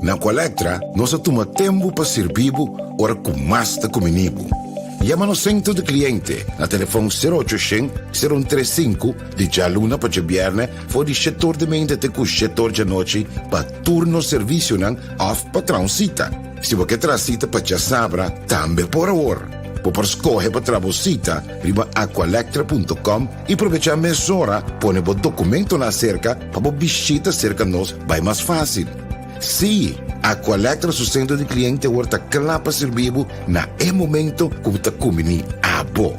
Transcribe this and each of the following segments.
Na Aqualectra nos a tuma tempu pa sirbi bo ora ku mas ta kumini bo. Yama nos sentro di kliente na telefòn sero ocho shen, sero un tres sinku di djaluna pa djabièrnè for di shetor di meinta te ku shetor djanochi pa tur nos servisionan òf pa traha un sita. Si bo ke traha sita pa djasabra tambe por awor. Bo por skohe pa traha bo sita riba aqualectra punto com i probechá mesora pone bo dokumentonan aserka pa bo bishita serka nos bai mas fásil. Sí, Aqualectra su sentro di kliente awor ta kla pa sirbi bo na e momento ku bo ta kumbiní abo.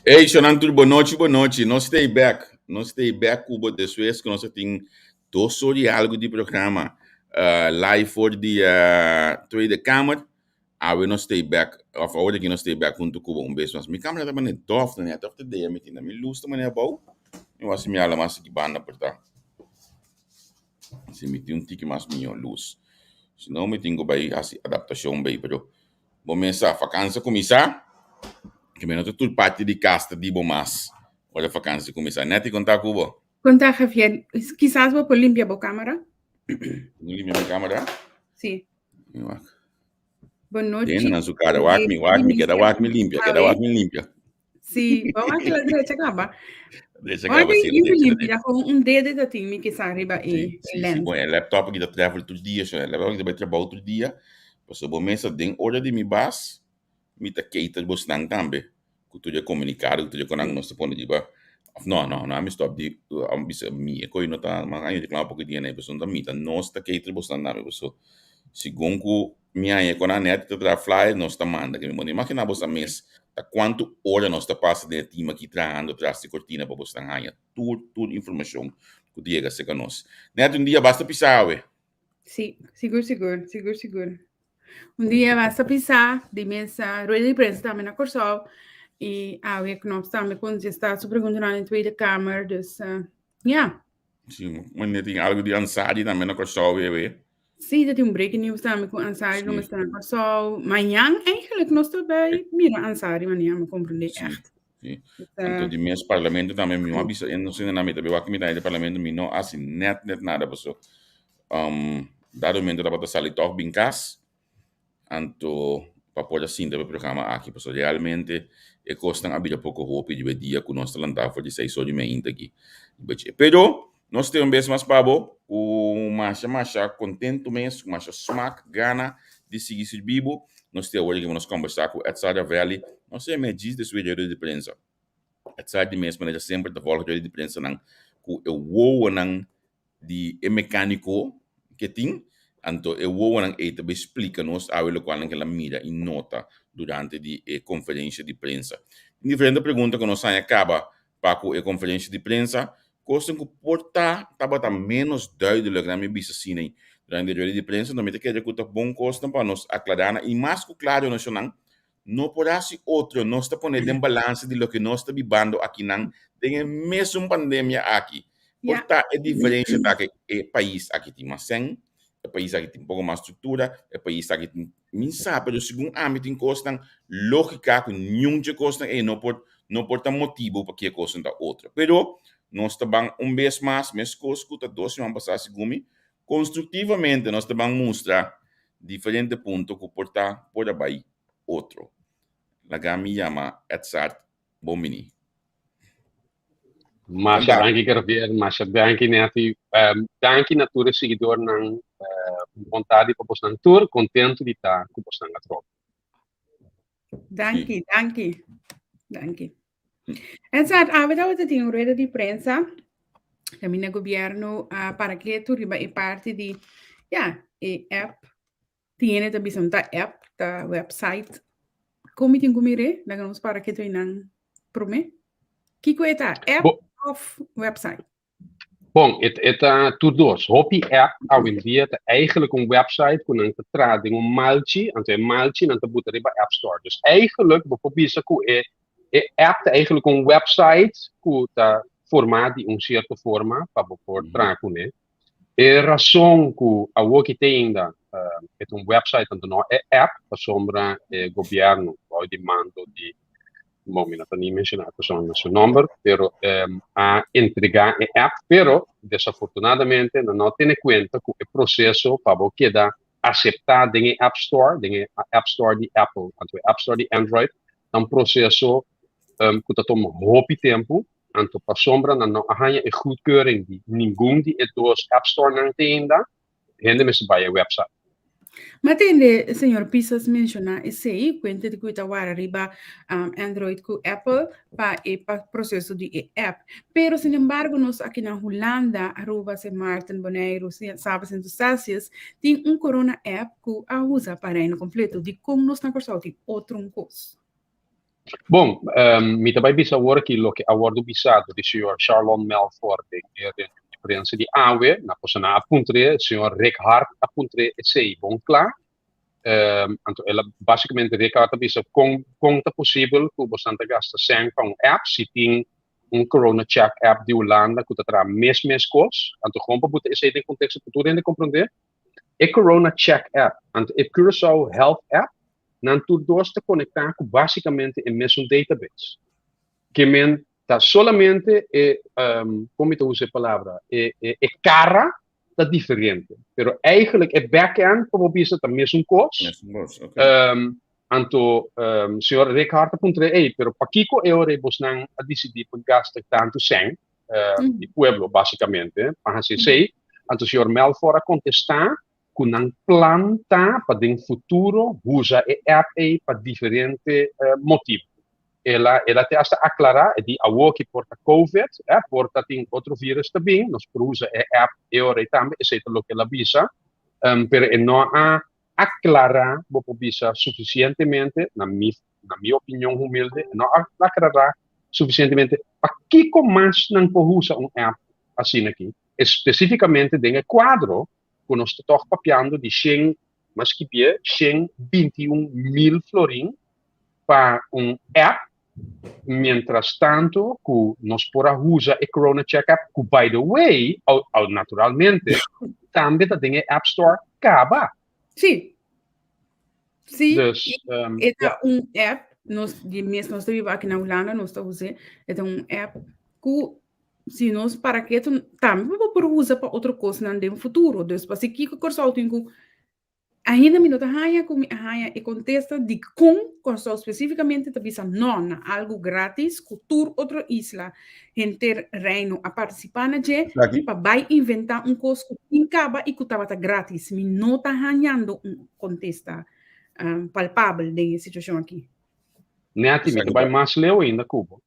Hey, shonan tur bonochi, bonochi. Nos stay back. Nos stay back ku bo despues ku nos a tin dos or i algu di programa live for di Tweede Kamer. Awe nos stay back, of awor aki nos stay back huntu ku bo un bes mas. Mi kamera ta manera dof na net, of te dea mi tin na mi lus ta manera abou. Mi wak si mi hala mas aki banda por ta. Si mi tin un tiki mas mihó lus. Si no mi tin ku bai hasi adaptashon bai, pero bo mes sa fakansi a kuminsá, ke mi no ta tur parti di kas ta di bo mas ora fakansi kuminsá. Netty konta ku bo. Konta Javier, kisas bo por limpia bo kamera? Limpia mi kamera? Si. Mi wak. Bon nochi. Tiene na su cara, wak mi, wak mi, keda wak mi limpia, keda wak mi limpia. Sí, bo wak la drecha kaba. Drecha Wak kaba, sí, mi drecha, limpia, drecha. gewoon un dede ta tin mi kisa riba e Sí, sí, sí. lens. Bon, e laptop aki ta travel tur dia, so e laptop aki ta bai trabou tur dia. Pasobra bo mesa den ora di mi bas, Mi ta cater bosnan tambe cu tur e comunicado cu tur e conan nos ta pone riba of no no no ami stop di ami bisa mi e coy no ta mas aña reclama poco dia na e pasobra no ta mi ta nos ta cater bosnan tambe pasobra segun cu mi haña e conan net ta traha flyer nos ta manda mi bo no imagina bosnan mes ta cuanto ora nos ta pasa den e team aki trahando tras di cortina pa bosnan haña tur tur informacion cu ta yega cerca nos net un dia basta pisa awe. Sí, sigur sigur sigur sigur. Un dia basta pisá di mesa rueda di prensa tambe na Kòrsou i awe Knops tambe kontestá su preguntanan den Tweede Kamer, dus ya. Sí, wanneer tin algu di Ansari tambe na Kòrsou awe. Sí, ta tin un breaking news tambe ku Ansari lo mester na Kòrsou. Mañan eigenlijk nos ta bai mira Ansari wanneer mi komprendé ègt. Sí. Anto di mes parlamento tambe mi no a bisa no sé na mi ta wak mi ta den parlamento mi no hasi net net nada paso dado momento tabata sali tog bin kas anto pa por a sinta pa e programa aki paso realmente e kosnan a bira poko hopi riba e dia ku nos ta lanta for di seis or di mainta aki. Pero nos tin un bes mas pa bo ku masha masha kontentu mes ku masha smak gana di sigui sirbi bo. Nos tin awor aki pa nos kombersá ku Edsard Ravelli. Nos ta yama e djis despues di rueda di prensa. Edsard di mes manera semper ta volg rueda di prensanan ku e wowonan di e mekániko ke tin. Anto e wowonan ei ta bai splika nos awe lokualnan ke el a mira i nota durante di e konferensha di prensa. Tin diferente pregunta ku nos haña kaba pa ku e konferensha di prensa, kosnan ku por ta tabata ménos duidelijk nan mi bisa asina durante e rueda di prensa, no mi ta kere ku ta bon kosnan pa nos aklará nan i mas ku klaro nashonnan no por hasi otro, nos ta pone den balansa di loke nos ta bibando akinan den e mesun pandemia aki. Por ta e diferensha ta ke e pais aki tin mas sèn, e pais aki tin poko mas struktura, e pais aki tin Mi sa, pero segun ami tin kosnan lógika ku niun dje kosnan ei no por no por ta motibu pa ke kosnan ta otro. Pero nos ta ban un bes mas, meskos ku ta dos siman pasá segun mi, konstruktivamente nos ta ban mustra diferente punto ku por ta por a bai otro. Laga mi yama Edzard bon bini. Masha danki Garvier, masha danki Netty. Um, danki na tur e seguidornan. Uh, bon tardi pa bosnan tur, contento di ta ku bosnan atrobe. Danki, danki. Danki. Edzard, awe tabata tin un rueda di prensa. Kaminda gobierno a para ketu riba e parti di, ja, e app Tin hende ta bisa ta app, ta website. Kon mi tin ku mir'é? Laga nos para ketu einan promé. Kiko e ta, app Bo, of website? bon, e, e ta tur dos. Hopi app awendia ta eigenlijk un website ku nan ta traha den un malchi, anto e malchi nan ta buta riba App Store. Dus eigenlijk bo por bisa ku e, e app ta eigenlijk un website ku ta formá di un sierto forma pa bo por traha kuné. E rason ku awoki te ainda e ta un website anto no e app pasobra e gobièrnu bou di mando di Bon, mi no ta ni menshoná e persona na su nòmber, pero a entregá e app, pero desafortunadamente nan no a tene kuenta ku e proseso pa bo keda aseptá den e App Store, den e App Store di Apple anto e App Store di Android, ta un proseso ku ta tuma hopi tempu, anto pasobra nan no a haña e goedkeuring di ningun di e dos App Storenan te ainda, hende mester bai e website. Ma tende señor Pisas menciona esey, cuenta di cu ta wara riba Android cu Apple pa e pa proceso di e app. Pero sin embargo nos aki na Hulanda, Aruba, Sint Maarten, Boneiru, Saba, Sint Eustatius tin un corona app cu a usa pa Reino completo. Dicon nos na Corsou tin otro un cos? Bon, mi ta bai bisa awor aki loke a wòrdu bisá dor di señor Sharlon Melfor den e reunion di prensa di awe. Na cosa nan a puntr'é, señor Rick Hart a puntr'é esei bon kla. Anto el a básikamente Rick Hart a bisa kon kon ta posibel ku bosan ta gasta sèn pa un app si tin un Corona Check app di Hulanda ku ta traha mes mes kos. Anto gewoon pa buta esei den konteksto pa tur hende komprondé. E Corona Check app anto e Curaçao Health app nan tur dos ta konektá ku básikamente e mesun database. Ke men ta solamente e, kon mi ta usa e palabra, e e e kara ta diferente, pero eigenlijk e backend pa bo bisa ta mesun kos. Mesun kos, oké. Anto señor Rick Hart a puntra ei, pero pakiko e ora ei bosnan a disidí pa gasta tantu sèn di pueblo básikamente pa hasi esei? Anto señor Melfor a kontestá ku nan plan ta pa den futuro usa e app ei pa diferente motibu. El a el a te asta aklará, e di awoki por ta covid, eh, por ta tin otro virus ta bin, nos por usa e app e ora ei tambe, esei ta loke el a bisa, pero e no a aklará, bo por bisa sufisientemente, na mi na mi opinion humilde, e no a aklará sufisientemente pakiko mas nan por usa un app asina aki, espesífikamente den e kuadro ku nos ta tòg papiando di shen, mas skibie, 121.000 florin pa un app, mientras tanto ku nos por a usa e Corona Check app, ku by the way, au, au naturalmente, tambe ta den e App Store kaba. Sí. Sí, Dus, i um, e ta ja. un app, nos di mes nos ta biba aki na Hulanda, nos ta us'é, e ta un app ku si nos para ketu tambe bo por usa pa otro kosnan den futuro. Dus pasobra kiko Kòrsou tin ku ainda mi no ta haña ku mi a haña e kontesta dikon Kòrsou spesífikamente ta bisa nò na algu grátis ku tur otro isla henter Reino a partisipá na dje Esaki. pa bai inventá un kos ku tin kaba i ku tabata grátis. Mi no ta hañando un kontesta palpabel den e situashon aki. Netty, mi Esaki ta bai ta. mas leu ainda ku bo.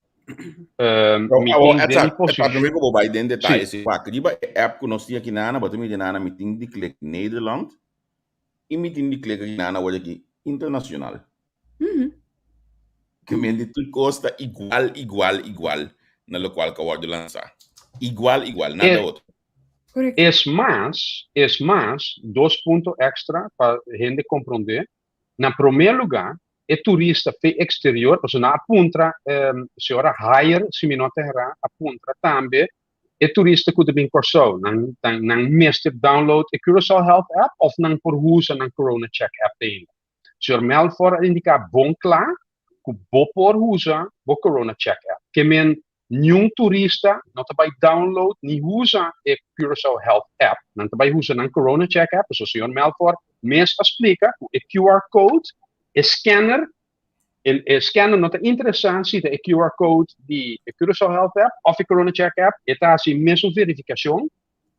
Pero Mi awor, tin den mi Edsa, e pa posishon. promé ku bo bai den Sí. detaye, si wak riba e app ku nos tin aki nana, bo ta mira nana mi tin di klik Nederland i mi tin di klik aki nana word aki internacional. Ke men di tur kos ta igual, igual, igual na lokual ku a wòrdu lansá. Igual, igual, nada E, otro. Correcto. es mas, es mas, dos punto extra pa hende komprondé. Na promé lugá, e turista fe exterior, pasobra nan a puntra, señora Hayer, si mi no ta erá, a puntra tambe e turista ku ta bin Kòrsou, nan nan mester download e Curaçao Health app òf nan por usa nan Corona Check app ainda? Señor Melfor a indiká bon kla ku bo por usa bo Corona Check app. Ke men Niun turista no ta bai download ni usa e Curaçao Health app. Nan ta bai usa nan Corona Check app, pasobra señor Melfor mes a splika ku e QR code, e scanner, e e scanner no ta interesá si ta e QR code di e Curaçao Health app òf e Corona Check app, e ta hasi mesun verifikashon.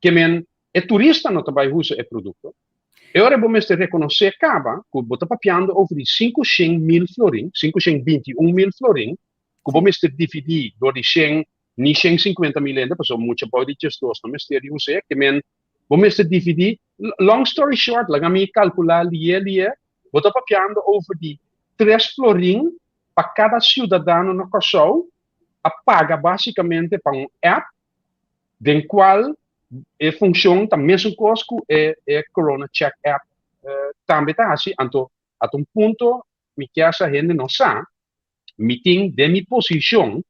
Ke men e turista no ta bai usa e produkto. E ora bo mester rekonosé kaba ku bo ta papiando over di 500.000 florin, 521.000 florin, ku bo mester dividí dor di shen ni 150.000 hende, pasobra mucha bou di 12 no mester di us'é, ke men bo mester dividí. Long story short, laga mi kalkulá lié lié, bo ta papiando over di tres florin pa kada siudadano na Kòrsou a paga básikamente pa un app den kual e funshon ta mesun kos ku e e Corona Check app tambe ta hasi. Anto at un punto mi kier sa hende no sa Mi tin den mi posishon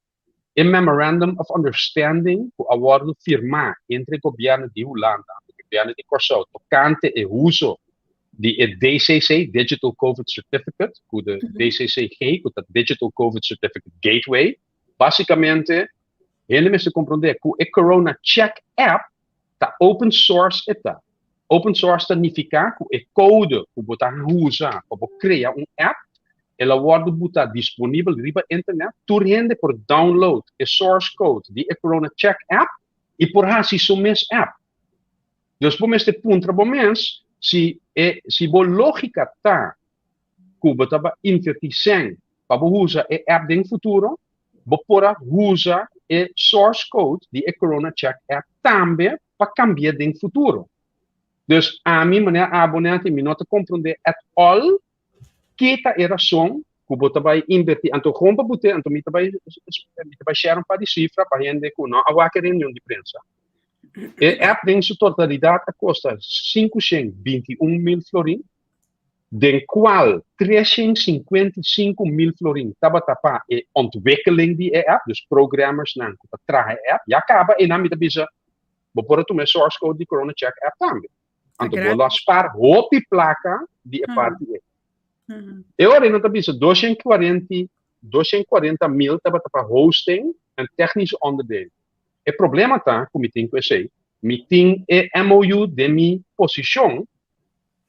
e Memorandum of Understanding ku a wòrdu firmá entre gobièrnu di Hulanda i gobièrnu di Kòrsou tokante e uso Di e DCC, Digital Covid Certificate, ku de DCCG, ku ta Digital Covid Certificate Gateway. Básikamente, hende mester komprondé ku e Corona Check app ta open source e ta. Open source ta nifiká ku e kode ku bo ta usa pa bo krea un app, el a wòrdu butá disponibel riba internet, tur hende por download e source code di e Corona Check app i por hasi su mes app. Dus bo mester puntra bo mes si e si bo lógika ta ku bo ta bai invertí sèn pa bo usa e app den futuro, bo por a usa e source code di e Corona Check app tambe pa kambia den futuro. Dus ami manera abo nèt mi no ta komprondé at all ki ta e rason ku bo ta bai invertí. Anto gewoon pa but'é, anto mi ta bai mi ta bai share un par di sifra pa hende ku no a wak e reunion di prensa. E app den su totalidat a kosta 521 mil florin, den kual 355 mil florin tabata pa e ontwikkeling di e app, dus programmersnan ku ta traha e app. Ya kaba einan mi ta bisa, bo por a tuma e source code di Corona Check app tambe. Anto bo lo a spar hopi plaka di e parti ei. E ora ei nan ta bisa 240, 240 mil tabata pa hosting en technische onderdelen. E problema ta ku mi tin ku esei, mi tin e MOU den mi posishon,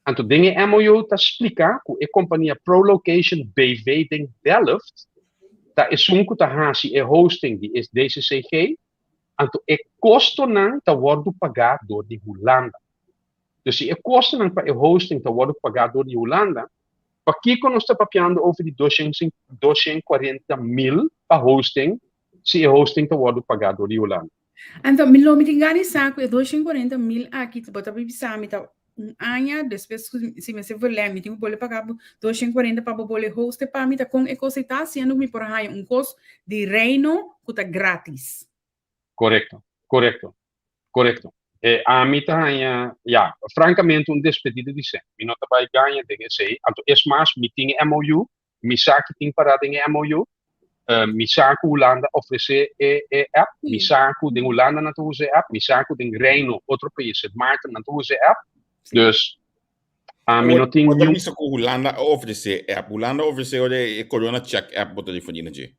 anto den e MOU ta splika ku e kompania ProLocation BV den Delft ta esun ku ta hasi e hosting di e DCCG, anto e kostonan ta wòrdu pagá dor di Hulanda. Dus si e kostonan pa e hosting ta wòrdu pagá dor di Hulanda, pakiko nos ta papiando over di 240 mil pa hosting si e hosting ta wòrdu pagá dor di Hulanda? Anto, mi lo mi tin gana sa ku e 240 mil aki, bo ta bisa mi ta un aña, despues si mi se verleng, mi tin ku bolbe paga 240 pa bo bolbe host pa mi, ta kon e kos ei ta haciendo mi por haña un kos di reino ku ta gratis? Korekto. Ami ta haña, ya, frankamente un despedida di sèn. Mi no ta bai gaña den esei. Anto es mas, mi tin e MOU, mi sa ki tin pará den e MOU, mi sa ku Hulanda ofresé e app, mi sa ku den Hulanda nan ta usa e app, mi sa ku den Reino, otro pais, Sint Maarten, nan ta usa e app. Dus, ami no tin Bo ta niun bisa ku Hulanda a ofresé app. Hulanda a ofresé ora e Corona Check app bo ta referí na dje?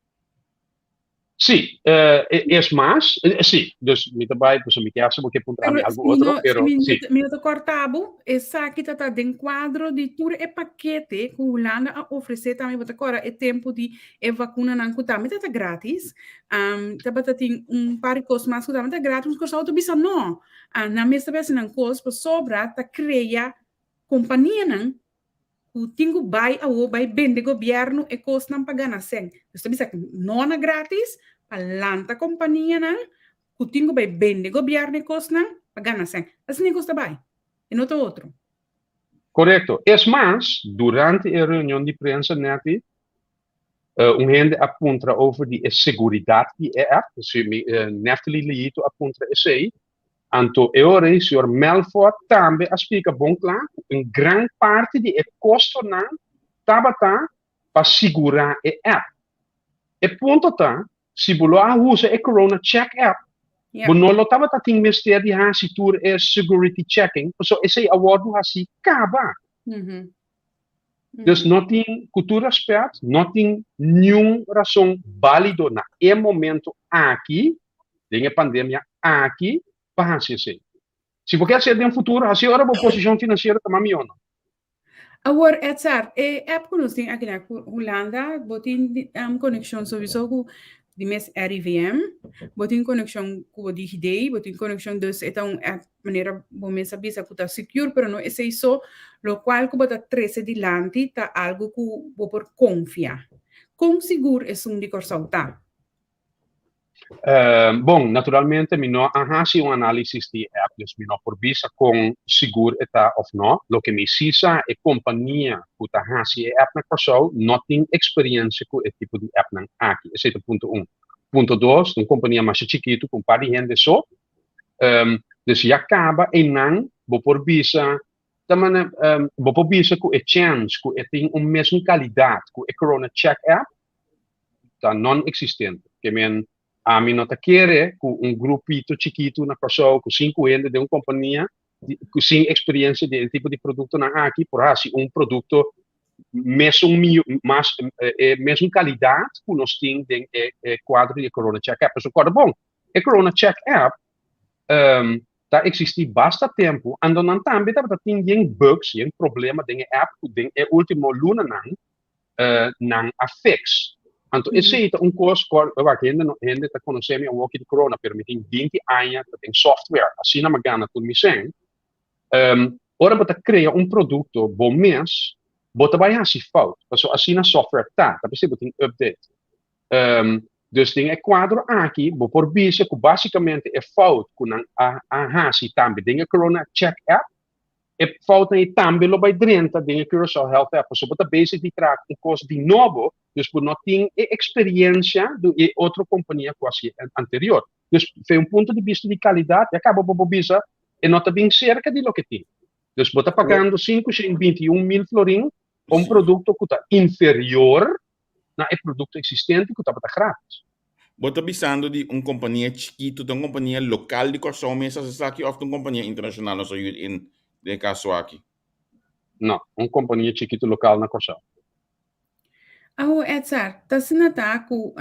Sí, es mas, sí, dus mi ta bai, pues mi ke hasi bo ke puntra mi Pero algo si otro, no, pero si mi, sí. mi no ta korta bo, esaki ta ta den kuadro di tur e pakete ku Hulanda a ofresé tambe, bo ta kòrda e tempu di e vakunanan ku tambe ta ta gratis. Tabata tin un par di kos mas ku tambe ta gratis, Kòrsou ta bisa no. Ah, nan mes ta bai hasi nan kos pasobra ta krea kompanianan ku tin ku bai awor bai bende gobièrnu e kosnan pa gana sèn. Dus ta bisa ku no na gratis pa lanta kompanianan ku tin ku bai bende gobièrnu e kosnan pa gana sèn. Asina e kos ta bai, e no ta otro. Korekto. Es mas, durante e reunion di prensa nèt, un hende a puntra over di e seguridat di e app, si mi, Neftali Leito a puntra esei, anto e ora ei señor Melfort tambe a splika bon kla ku un gran parti di e kostonan tabata pa sigurá e app. E punto ta, si bo lo a usa e Corona Check app, bo no lo tabata tin mester di hasi tur e security checking, pasobra esei a wòrdu hasí kaba. Dus no tin, ku tur rèspèt, no tin niun rason bálido na e momento aki, den e pandemia aki, pa hasi esei. Si bo ke hasié den futuro, hasié ora bo posishon finansiero ta mas mihó, no? Awor, Edzard, e app ku nos tin aki na Hulanda, bo tin konekshon sowieso ku di mes RIVM, bo tin konekshon ku bo DigiD, bo tin konekshon, dus e ta un app manera bo mes a bisa ku ta secure, pero no esei so, lokual ku bo ta trese dilanti ta algu ku bo por konfia. Kon sigur esun di Kòrsou ta? Bon, naturalmente mi no a hasi un análisis di e app, dus mi no por bisa kon sigur e ta òf no. Loke mi sí sa, e kompania ku ta hasi e app na Kòrsou no tin eksperiensia ku e tipo di appnan aki. Esei ta punto un. Punto dos, ta un kompania masha chikitu ku un par di hende so. Dus ya kaba einan bo por bisa ta mane, bo por bisa ku e chèns ku e tin un mesun kalidat ku e Corona Check app ta non-existente. Ke men ami no ta kere ku un grupito chikitu na Kòrsou ku sinku hende den un kompania. Ku sin eksperensia di e tipo di produktonan aki por hasi un produkto mesun mas e mesun kalidat ku nos tin den e kuadro di e Corona Check App. Pasobra kòrda bon, e Corona Check App ta eksistí basta tempu, anto nan tambe tabata tin yen bugs, yen problema den e app ku den e último lunanan nan a fix. Anto esei ta un kos ku wak hende no hende ta konosé mi awoki di corona pero mi tin binti aña ta den software asina mi a gana tur mi sèn. Ora bo ta krea un produkto bo mes bo ta bai hasi fout pasobra asina software ta, ta p'esei bo tin update. Dus den e kuadro aki bo por bisa ku basikamente e fout ku nan a a hasi tambe den e corona check app E foutnan ei tambe lo bai drenta den e Curaçao Health App, pasobra bo ta bezig di traha un kos di nobo, dus bo no tin e eksperiencia di e otro kompania ku a hasi anterior. Dus fe un punto di bista di kalidat, ya kaba bo por bisa e no ta bin serka di loke tin. Dus bo ta pagando 521 mil florin pa un produkto ku ta inferior na e produkto eksistente ku tabata gratis. Bo ta bisando di un kompania chikitu, ta un kompania lokal di Kòrsou mes hasi esaki òf ta un kompania internashonal nos a yuda in den e kaso aki? No, un kompania chikitu lokal na Kòrsou. Awo Edsar, ta asina ta ku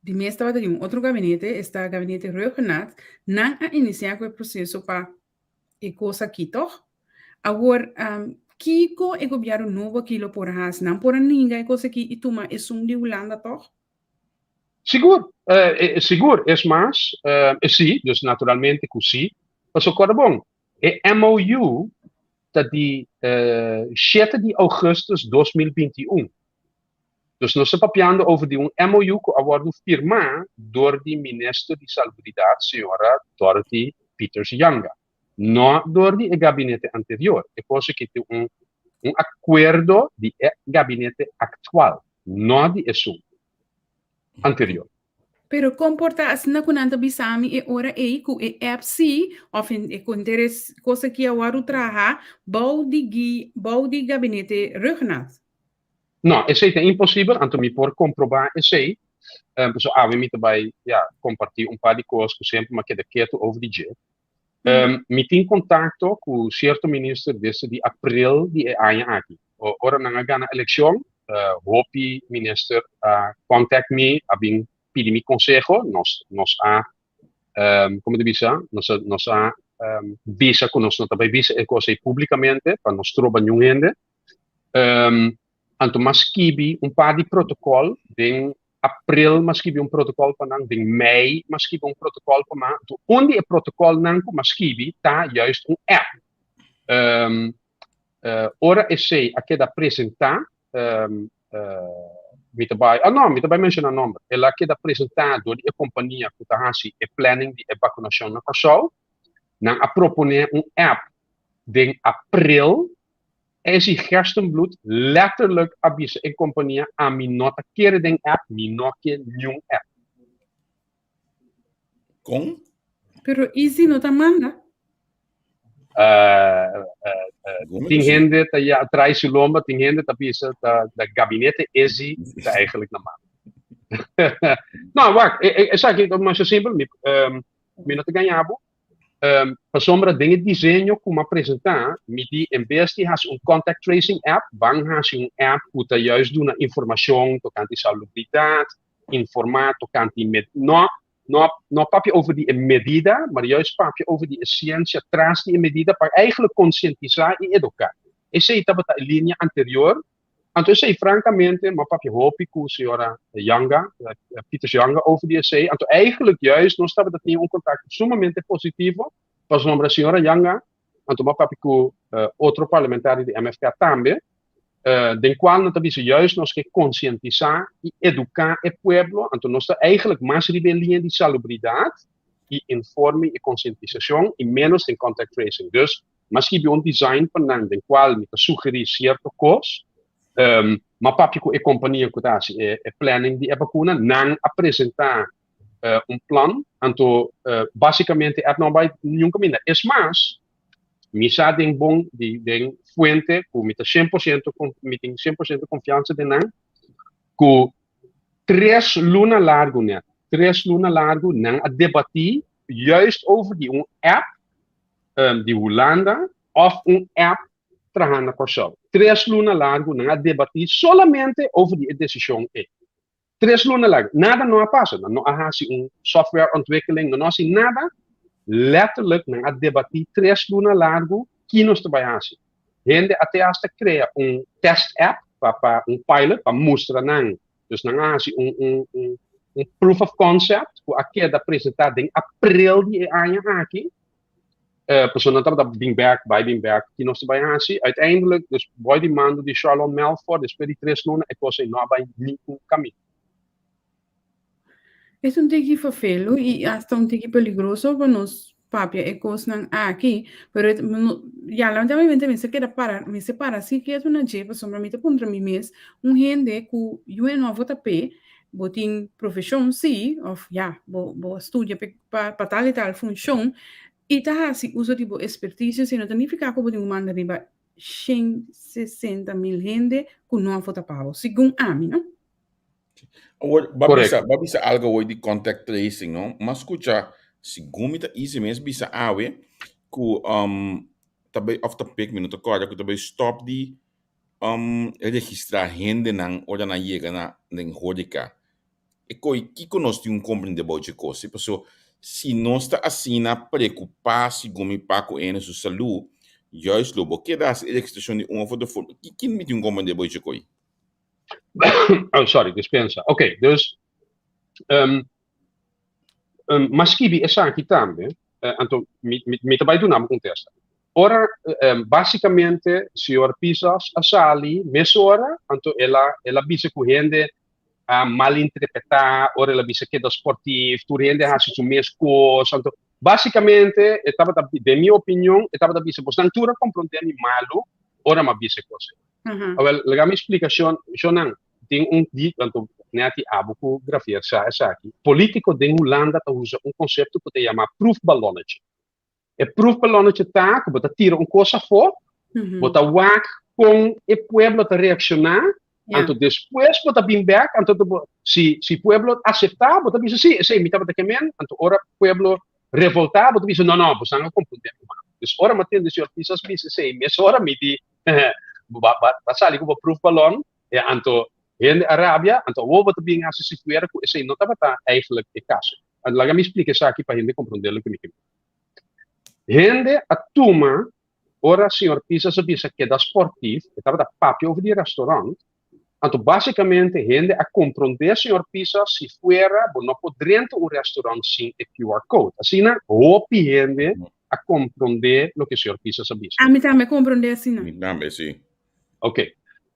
di mes tabata di un otro gabinete, esta gabinete Rhuggenaath, nan a inisiá ku e proseso pa e kos aki tòg? Awor, kiko e gobièrnu nobo aki lo por hasi? Nan por a ninga e kos aki i tuma esun di Hulanda tòg? Sigur, sigur. Es mas, si, dus naturalmente ku si. Pasobra kòrda bon, e MOU ta di shete di ougùstùs 2021. Dus nos ta papiando over di un MOU ku a wòrdu firmá dor di Minister di Salubridat, señora Dorothy Pieters Janga, no dor di e gabinete anterior. E kos aki ta un un akuerdo di e gabinete aktual, no di esun anterior. Pero kon por ta asina ku nan ta bisa mi e ora ei ku e app si òf e konteres kos aki a wòrdu traha bou di gui bou di gabinete Rhuggenaath? No, esei ta imposibel, anto mi por komprobá esei. Pasobra awe mi ta bai, ya, kompartí un par di kos ku semper mi a keda ketu over di dje. Mi tin kontakto ku sierto minister desde di april di e aña aki. Ora nan a gana elekshon, hopi minister a contact mi, a bin pidi mi konseho. Nos nos a, komo ta bisa, nos a nos a bisa ku nos no ta bai bisa e kos ei públikamente pa no stroba niun hende. Anto m'a skibi un par di protokòl den april m'a skibi un protokòl pa nan, den mei m'a skibi un protokòl pa nan. Anto un di e protokòlnan ku m'a skibi ta juist un app. Ora esei a keda presentá, mi ta bai, ah no, mi ta bai menshoná nòmber. El a keda presentá dor di e kompania ku ta hasi e planning di e bakunashon na Kòrsou. Nan a proponé un app den april. Esi Gerstenbluth letterlijk a bisa e kompania, Ami no ta kere den app, mi no ke niun app. Kon? Pero Izzy no ta manda. Tin hende ta ya trai su lomba, tin hende ta bisa ta da gabinete Izzy ta eigenlijk na manda. No, wak, esaki ta masha simpel, mi, mi no ta gaña bo. Pasobra den e diseño ku mi a presentá, mi di en bes di hasi un contact tracing app, ban hasi un app ku ta juist duna informashon tokante salubridat, informá tokante med, no, no, no papia over di e medida, maar juist papia over di e siensia tras di e medida pa eigenlijk konsientisá i eduká. Esei tabata e linia anterior. Anto esei frankamente, mi a papia hopi ku señora Janga, Pieters Janga over di esei. Anto eigenlijk juist nos tabata tin un kontakto sumamente positivo, pasobra señora Janga, anto mi a papia ku otro parlamentario di MFK tambe, den kual nan ta bisa juist nos ke konsientisá i eduká e pueblo, anto nos ta eigenlijk mas riba e liña di salubridat i informe i konsientisashon i ménos den contact tracing. Dus Mi a skibi un design pa nan den kual mi ta sugerí sierto kos. Mi a papia ku e kompania ku ta hasi e planning di e bakuna. Nan a presentá un plan. Anto basikamente e app no a bai niun kaminda. Es mas, mi sa den bon di den fuente ku mi ta 100% mi tin 100% konfiansa den nan ku tres luna largu nèt, tres luna largu nan a debatí juist over di un app. di Hulanda òf un app traha na Kòrsou. Tres luna largu nan a debatí solamente over di e desishon ei. Tres luna largu. Nada no a pasa. Nan no a hasi un software ontwikkeling, nan no a hasi nada. Letterlijk nan a debatí tres luna largu ki nos ta bai hasi. Hende a te hasta krea un test app pa pa un pilot pa mustra nan. Dus nan a hasi un un un un proof of concept ku a keda presentá den april di e aña aki. Pasobra nan tabata bin bek, bai bin bek, ki nos ta bai hasi. Uiteindelijk, dus boi di mando di Charlon Melfor, despues di tres luna e kos ei no a bai ningun kaminda. Es un tiki ferfelu i asta un tiki peligroso pa nos papia e kosnan aki, pero e ya lamentablemente mester keda para, mester para si ketu na dje pasobra mi ta puntra mi mes, un hende ku yu e no a vota p'e, bo tin profeshon si, òf ya, bo bo a studia p'e pa pa tal i tal funshon i ta hasi uso di bo espertisio, si no ta nifiká ku bo tin ku manda riba 160.000 hende ku no a vota pa bo, segun ami, no? Awor, ba bisa, ba bisa algo awor di contact tracing, no? Ma skucha, segun mi ta easy mes bisa awe, ku um, ta bai, of ta pek, mi no ta kòrda, ku ta bai stòp di um, registrá hendenan ora nan yega na den horeca. E koi, kiko nos tin un komprendé bou dje kos? Paso, si nos ta asina preokupá segun mi pa ku hende su salú, juist lo bo keda hasi e registrashon di un òf otro forma. Ki mi tin un komprendé bou dje koi? Oh, sorry, dispensa. Ok, dus um, um, ma skibi esaki tambe, uh, anto mi, mi, mi ta bai duna bo kontesta. Ora, um, basicamente, señor Pisas a sali mesora, anto el a, el a bisa ku hende a malinterpretá, ora el a bisa keda sportief, tur hende hasi su mes kos, anto basicamente, e tabata, den mi opinion, e tabata bisa, bosnan tur a komprondé mi malu, ora m'a bisa e kos ei. Awel, laga mi splika shon, shonnan, tin un di, anto nèt i abo ku Gravier sa esaki, polítiko den Hulanda ta usa un konsepto ku ta yama proefballonnetje. E proefballonnetje ta ku bo ta tira un kos afó, bo ta wak kon e pueblo ta reakshoná, anto despues bo ta bin bèk, anto bo, si, si pueblo aseptá, bo ta bisa sí, esei mi tabata ke men, anto ora pueblo revoltá, bo ta bisa no, no, bosan a komprondé mi mal. Dus ora mi a tende señor Pisas bisa esei, mesora mi di, Bo ba sali ku bo proefballon, e anto hende a rabia, anto awor bo ta bin hasi si fuera ku esei no tabata eigenlijk e kaso. Laga mi splika esaki pa hende komprondé loke mi ke bisa. Hende a tuma ora señor Pisas a bisa keda sportief, e tabata papia over di restaurant, anto basikamente hende a komprondé señor Pisas si fuera bo no por drenta un restaurant sin e QR code. Asina hopi hende a komprondé loke señor Pisas a bisa. Ami tambe a komprondé asina. Mi tambe, sí. Ok.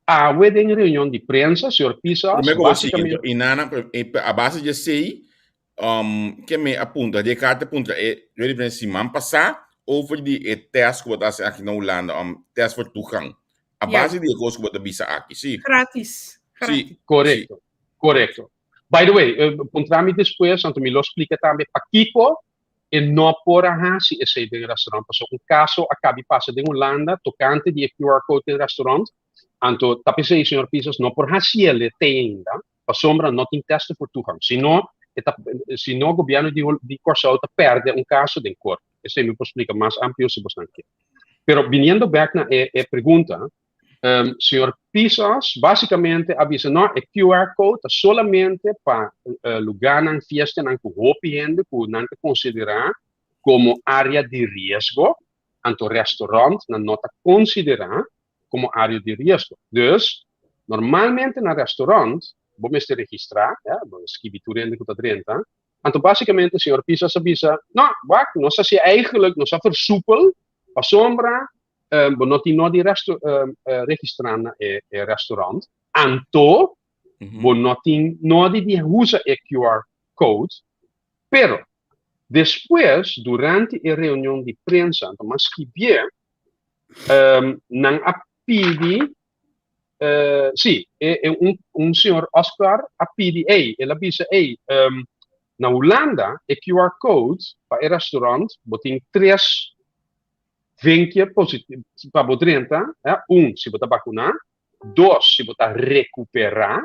Awe den reunion di prensa, señor Pisas, Promé ku bo sigui, anto, i nana, a base di esei, um, ke me a puntra, di e karta puntra e reunion di prensa siman pasá over di e test ku bo ta hasi aki na Hulanda, um, test voor toegang. A base di e kos ku bo ta bisa aki, sí. Gratis. Gratis. Sí. Korekto, korekto. By the way, puntra mi despues, anto mi lo splika tambe pakiko e no por a hasi esei den restaurant pasobra un kaso a kabi pasa den Hulanda tokante di e QR code den restaurant anto ta p'esei señor Pisas no por hasiele te ainda pasobra no tin testen voor toegang si no e ta si no gobierno di di Kòrsou ta pèrdè un kaso den korte esei mi por splika mas amplio si bosnan kier pero biniendo bèk na e e pregunta Señor Pisas básicamente a bisa no, e QR code ta solamente pa lugarnan, fiestanan ku hopi hende ku nan ta konsiderá komo área di riesgo, anto restaurant nan no ta konsiderá komo área di riesgo. Dus, normalmente na restaurant bo mester registrá, ya, bo skibi tur hende ku ta drenta, anto básicamente señor Pisas a bisa, no, wak, nos a hasi eigenlijk, nos a versoepel pasobra bo no tin nodi resto, registrá na e, e restaurant, anto bo no tin nodi di usa e QR code, pero despues durante e reunion di prensa, anto mas skibié, nan a pidi, sí, e, e un, un señor Oscar a pidi, ey, el a bisa, ey, na Hulanda e QR code pa e restaurant bo tin tres Vinkje positivo pa bo drenta, un, si bo ta bakuná, dos, si bo ta rekuperá,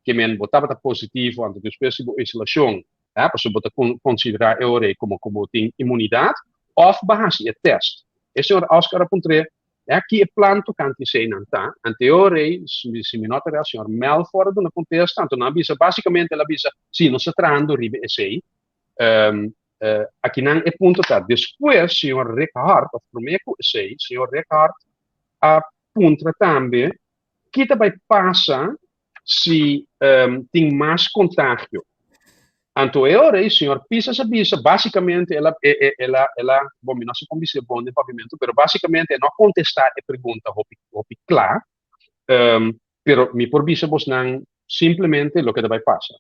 ke men bo tabata positivo anto despues di bo isolashon, pasobra bo ta konsiderá e ora ei komo ku bo tin imunidat, Òf bo a hasi e tèst. E señor Oscar a puntr'é, E aki e plan tokante eseinan ta? Ante e ora ei, si mi no ta real, señor Melfor a duna kontesta, anto nan a bisa, básikamente el a bisa, sí, nos ta trahando riba esei. Akinan e punto ta, despues señor Rick Hart, òf promé ku esei, señor Rick Hart a puntra tambe ki ta bai pasa si tin mas kontagio. Anto e ora ei señor Pisas a bisa, básikamente el a, el a, el a, bon mi no sa kon bis'é bon den papiamentu, pero básikamente e no a kontestá e pregunta hopi, hopi kla, pero mi por bisa bosnan simplemente loke ta bai pasa.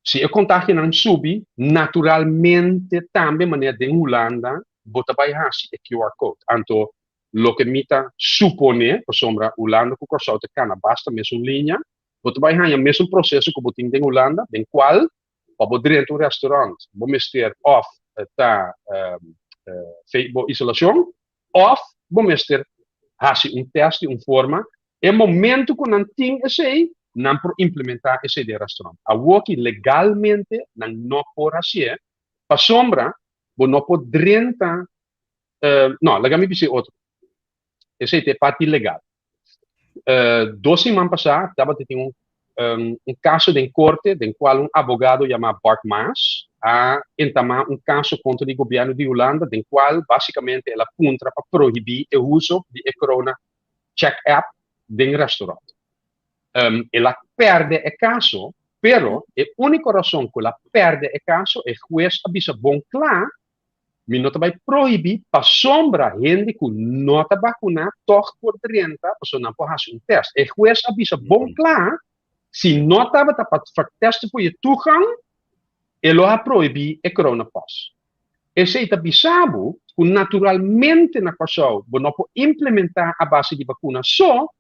Si e kontagionan subi, naturalmente tambe manera den Hulanda bo ta bai hasi e QR code. Anto loke mi ta suponé, pasobra Hulanda ku Kòrsou ta kana basta mesun liña, bo ta bai haña mesun proseso ku bo tin den Hulanda, den kual pa bo drenta un restaurant bo mester òf ta bo isolashon òf bo mester hasi un tèst di un forma. E momentu ku nan tin esei, nan por implementá esei den restaurant. Awoki legalmente nan no por hasié, pasobra bo no por drenta, no, laga mi bisa e otro. Esei ta e parti legal. Dos siman pasá tabata tin un un kaso den korte den kual un abogado yamá Bart Maas a entamá un kaso kontra di gobièrnu di Hulanda den kual básikamente el a puntra pa prohibí e uso di e Corona Check App den restaurant. El a pèrdè e kaso, pero e úniko rason ku el a pèrdè e kaso e hues a bisa bon kla Mi no ta bai prohibí pasobra hende ku no ta bakuná tòg por drenta pasobra nan por hasi un tèst. E hues a bisa bon kla, si no tabata pa vertesten voor je toegang, e lo a prohibí e coronapas. Esei ta bisa bo ku naturalmente na Kòrsou bo no por implementá a base di bakuna so,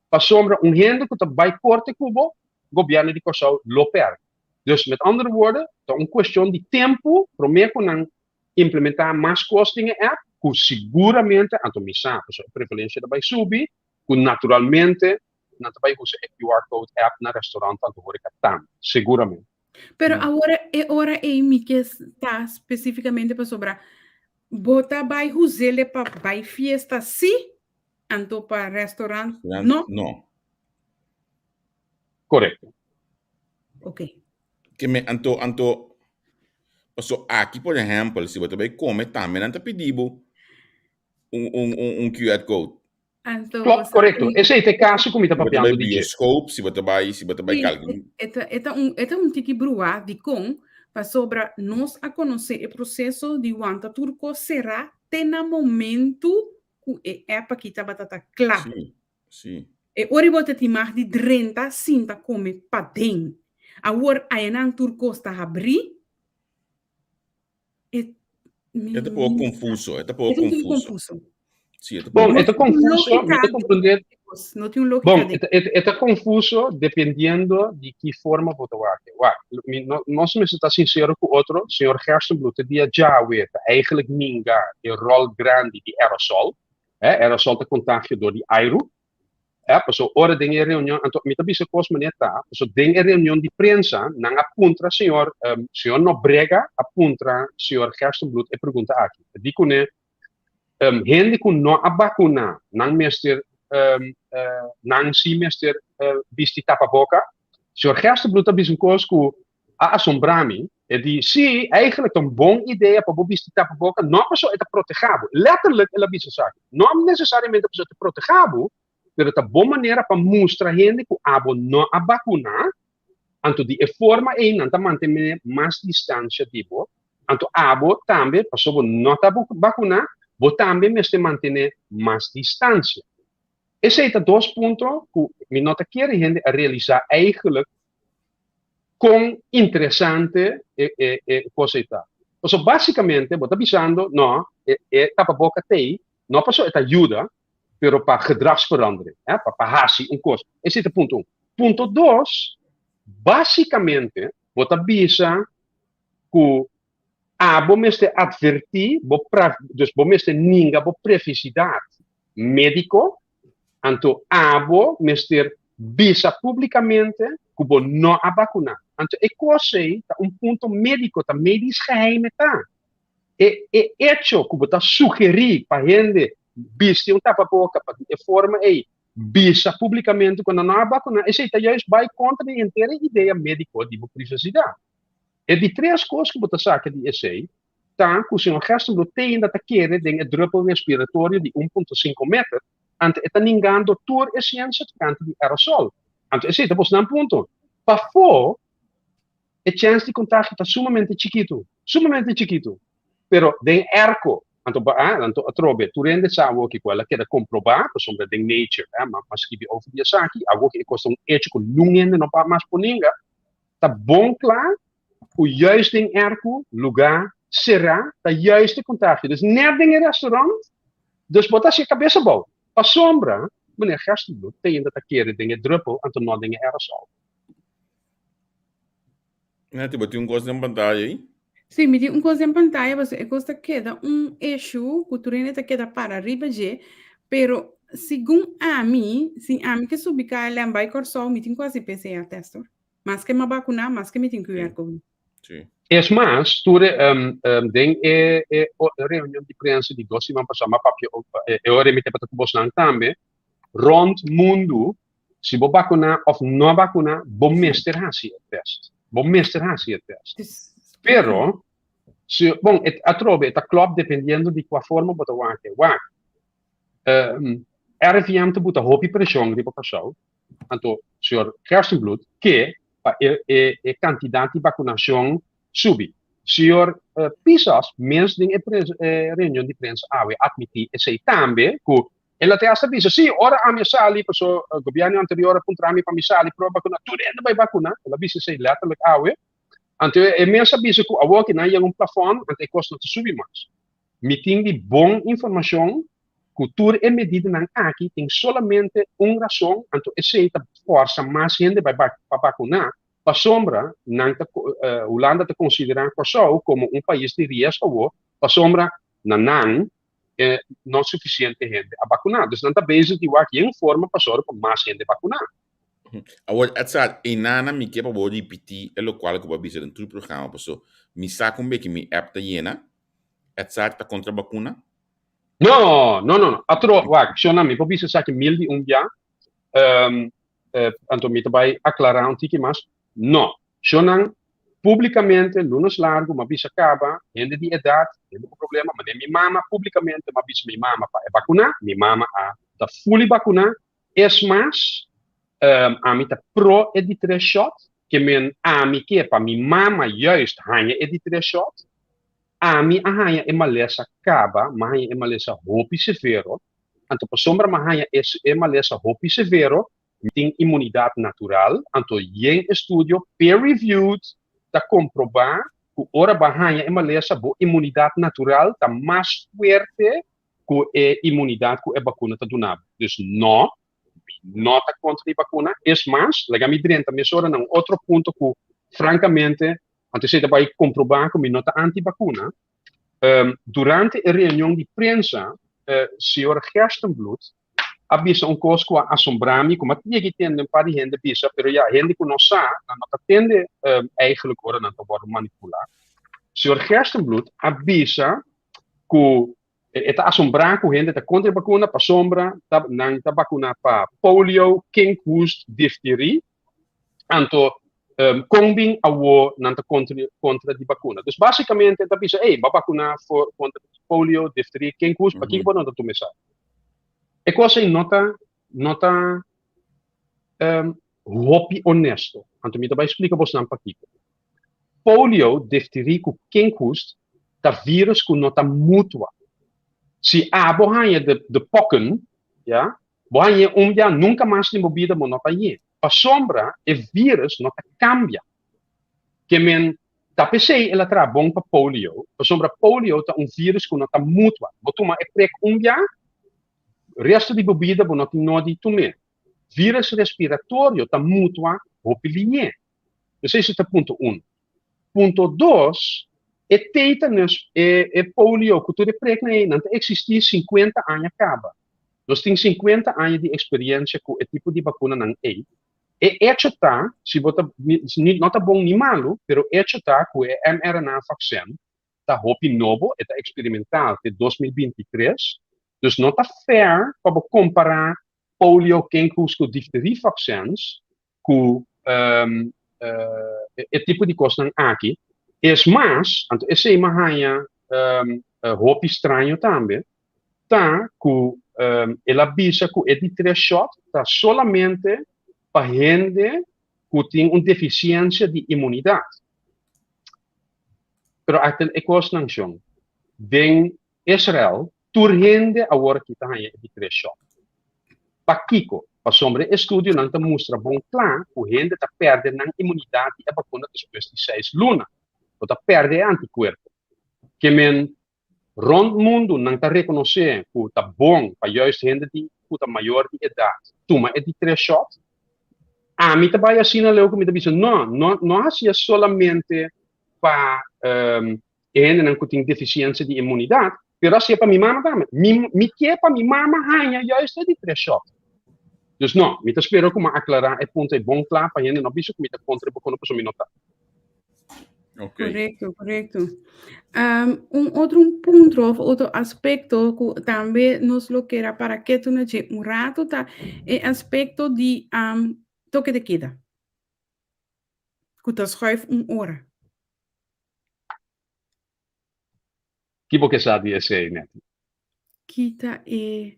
pasobra un hende ku ta bai korte ku bo, gobièrnu di Kòrsou lo pèrdè. Dus met andere woorden, ta un cuestion di tempo prome cu nan implementa mas cos den e app, cu siguramente, anto mi sa, pasobra e prevalencia ta bay subi, cu naturalmente nan ta bay usa e QR code app na restaurant anto horeca tambe, seguramente. Pero awor e ora ei mi ke ta specificamente pasobra bo ta bay usele pa bay fiesta si, anto pa restaurant no? No. Korekto. Ok. Ke me anto anto paso aki por ehèmpel si bo ta bai kome tambe nan ta pidi bo un un un un QR code. Anto Klopt, korekto. Esei ta e kaso ku mi ta Si bo ta papiando bai di dje. bioskoop, si bo ta bai si bo ta bai Sí, kalke e ta e ta un e ta un tiki bruá dikon pasobra nos a konosé e proseso di wanta tur kos será te na momentu ku e app aki tabata ta kla. Sí. Sí. E ora bo ta tin mag di drenta sinta come paden. Awor ayanan tur cos ta habri. E mi E ta poco confuso, e ta e poco ta un tiki confuso. confuso. Sí, e ta Bon, poco e ta No tin un confuso, mi logica ta den comprende. e cos, no tin un logica Bon, den. e ta, e ta, e ta confuso dependiendo di ki forma bo ta wak. Wak, mi no, nos mester ta sincero cu otro, señor Gerstenbluth te dia djawe ta eigenlijk ninga e rol grandi di aerosol. Eh, aerosol ta contagio door di airu. Eh, paso ora den e reunion, anto mi ta bisa cos manera ta, paso den e reunion di prensa, nan a puntra señor, um, señor Nobrega a puntra señor Gerstenbluth e pregunta aki. E di cune, um, hende cu no a vacuna, nan mester, um, uh, nan si mester uh, bisti tapaboca. Señor Gerstenbluth a bisa un cos cu a asombrá mi. E di, Sí, eigenlijk ta un bon idea pa bo bisti tapaboka, no pasobra e ta protehá bo. Letterlijk el a bisa esaki. No nesesariamente pasobra e ta protehá bo, pero ta bon manera pa mustra hende ku abo no a bakuná, anto di e forma ei nan ta mantené mas distansia di bo. Anto abo tambe, pasobra bo no ta bakuná, bo tambe mester mantené mas distansia. Esei ta dos punto ku mi no ta kere hende a realisá eigenlijk kon interesante e e e kos ei ta. Pasobra básikamente bo ta bisando, no, e e tapaboka t'ei, no pasobra e ta yuda, pero pa gedragsverandering, eh, pa pa hasi un kos. Esei ta punto un. Punto dos, básikamente bo ta bisa ku abo mester advertí bo pra, dus bo mester ninga bo prefisidat médiko, anto abo mester bisa públikamente ku bo no a bakuná. Anto e kos ei ta un punto médiko, ta medisch geheim e ta. E e echo ku bo ta sugerí pa hende bisti un tapaboka pa di e forma ei bisa públikamente ku nan no a bakuná, esei ta juist bai kontra di henter e idea médiko di bo privasidat. E di tres kos ku bo ta saka di esei ta ku señor Gerstenbluth te ainda ta kere den e druppel respiratorio di 1.5 meter, anto e ta ningando tur e siensia tokante di aerosol. Anto esei ta bosnan punto. Pafó e chèns di kontagio ta sumamente chikitu, sumamente chikitu. Pero den airco, anto ba ah, anto atrobe, tur hende sa awoki ku el a keda komprobá, pasobra den Nature, eh, m'a m'a skibi over di esaki, awoki e kos ta un echo ku nun hende no por mas por ninga, ta bon kla ku juist den airco, lugá será, ta juist e kontagio. Dus nèt den e restaurant, dus bo ta hasi e kabes abou. Pasobra, meneer Gerstenbluth te ainda ta kere den e druppel, anto no den e aerosol. Nati, bo tin un kos den pantaya ei? Sí, mi tin un kos den pantaya, pasobra e kos ta keda un issue ku tur hende ta keda para riba dje, pero segun ami, si ami ke subi KLM bai Kòrsou, mi tin ku hasi PCR test hoor. Maske mi a bakuná, maske mi tin QR code. Sí. Es mas, tur e, den e, e reunion di prensa di dos siman pasá, m'a papia, e ora mi tabata ku bosnan tambe, rònt mundu Si bo bakuná òf no a bakuná, bo mester hasi e tèst. Bo mester hasi e tèst. Pero, si, bon, e, atrobe, e ta klòp dependiendo di kua forma bo ta wak e. Wak, RIVM ta buta hopi preshon riba Kòrsou, anto señor Gerstenbluth ke pa e, e, e kantidat di bakunashon subi. Señor Pisas mes den e prensa, e reunion di prensa awe atmití esei tambe, ku El a te hasta bisa, sí, ora ami a sali, paso gobierno anterior a puntra mi pa mi sali pro bakuna, tur hende bai bakuna. El a bisa esei letterlijk awe. Anto e mes a bisa ku awor ki nan yega un plafòn, anto e kos no ta subi mas. Mi tin di bon informashon ku tur e medidanan aki tin solamente un rason, anto esei ta forsa mas hende bai pa bakuna, pasobra nan ta Hulanda ta konsiderá Kòrsou komo un pais di riesgo awor, pasobra na nan e no sufisiente hende a bakuná. Dus nan ta bezig di wak yen forma pa sòru pa mas hende bakuná. Awor, Edsard, einana mi ke pa bo ripití e lokual ku bo a bisa den tur programa, paso mi sa kon beki mi app ta yena. Edsard ta kontra bakuna? No, no, no, no. Atro, wak, shona, mi por bisa esaki mil di un bia. Anto mi ta bai aklará un tiki mas. No. Shonnan, Públikamente, lunes largu m'a bisa kaba, hende di edat, hende ku problema, manera mi mama, públikamente m'a bisa mi mama pa e bakuná, mi mama a ta fully bakuná, es mas, ami ta pro e di tres shòt, ke men ami ke pa mi mama juist haña e di tres shòt, ami a haña e malesa kaba, m'a haña e malesa hopi severo, anto pasobra m'a haña e malesa hopi severo, tin inmunidat natural, anto yen estudio peer-reviewed ta komprobá ku ora bo a haña e malesa bo inmunidat natural ta mas fuerte ku e inmunidat ku e bakuna ta duna bo. Dus no, mi no ta kontra di bakuna. Es mas, laga mi drenta mesora na un otro punto ku frankamente, anto esei ta bai komprobá ku mi no ta anti-bakuna. Durante e reunion di prensa, señor Gerstenbluth a bisa un kos ku a asombrá mi, ku mi a yega tende un par di hende bisa, pero ya, hende ku no sa, nan no ta tende eigenlijk ora nan ta wòrdu manipulá. Señor Gerstenbluth a bisa ku e ta asombrá ku hende ta kontra e bakuna pasobra ta nan ta bakuná pa polio, kinkhoest, difterie. Anto kon bin awo nan ta kontra kontra di bakuna. Dus basikamente ta bisa, ey, bo a bakuna for kontra di polio, difterie, kinkhoest, pakiko bo no ta tuma esaki? E kos ei no ta no ta hopi honesto. Anto mi ta bai splika bosnan pakiko. Polio, difterie ku kinkhoest ta virus ku no ta mutua. Si abo haña de de pokken, ya, bo hañ'é un bia nunka mas den bo bida bo no ta hañ'é. Pasobra e virus no ta kambia. Ke men ta p'esei el a traha bon pa polio, pasobra polio ta un virus ku no ta mutua. Bo tuma e prek un bia, resto di bo bida bo no tin nodi tum'é. Virus respiratorio ta mutua hopi liñé. Esei esei ta punto uno. Punto dos, e tetanus, e e polio ku tur e preknan ei, nan ta eksistí sinkuenta aña kaba. Nos tin sinkuenta aña di eksperiensia ku e tipo di bakunanan ei. E echo ta, si bo ta, no ta bon ni malu, pero echo ta ku e mRNA vaksin. ta hopi nobo, e ta eksperimental te 2023. Dus no ta fair pa bo kompará polio, kinkhoest ku difterivaksins ku e tipo di kosnan aki. Es mas, anto esei mi a haña hopi straño tambe, ta ku el a bisa ku e di tres shot ta solamente pa hende ku tin un defisiensia di imunidat. Pero ata e kosnan shon, den Israel tur hende awor aki ta haña e di tres shot. Pakiko? Pasobra e estudionan ta mustra bon kla ku hende ta pèrdè nan imunidat di e bakuna despues di seis luna. Bo ta pèrdè e antikuerpo. Ke men rònt mundu nan ta rekonosé ku ta bon pa juist hende di ku ta mayor di edat tuma e di tres shot. Ami ta bai asina leu ku mi ta bisa no, no no hasié solamente pa e hendenan ku tin defisiensia di imunidat, pero hasié pa mi mama tambe. Mi mi ke pa mi mama haña juist e di tres shot. Dus no, mi ta spera ku mi a aklará e punto ei bon kla pa hende no bisa ku mi ta kontra e bakuna pasobra mi no ta. Okay. Korekto, korekto. Um, un otro punto of otro aspekto ku tambe nos lo kera para ketu na dje un rato ta e aspekto di um, toke de keda. Ku ta schuif un ora. Ki bo ke sa di esei, Netty? Ki ta e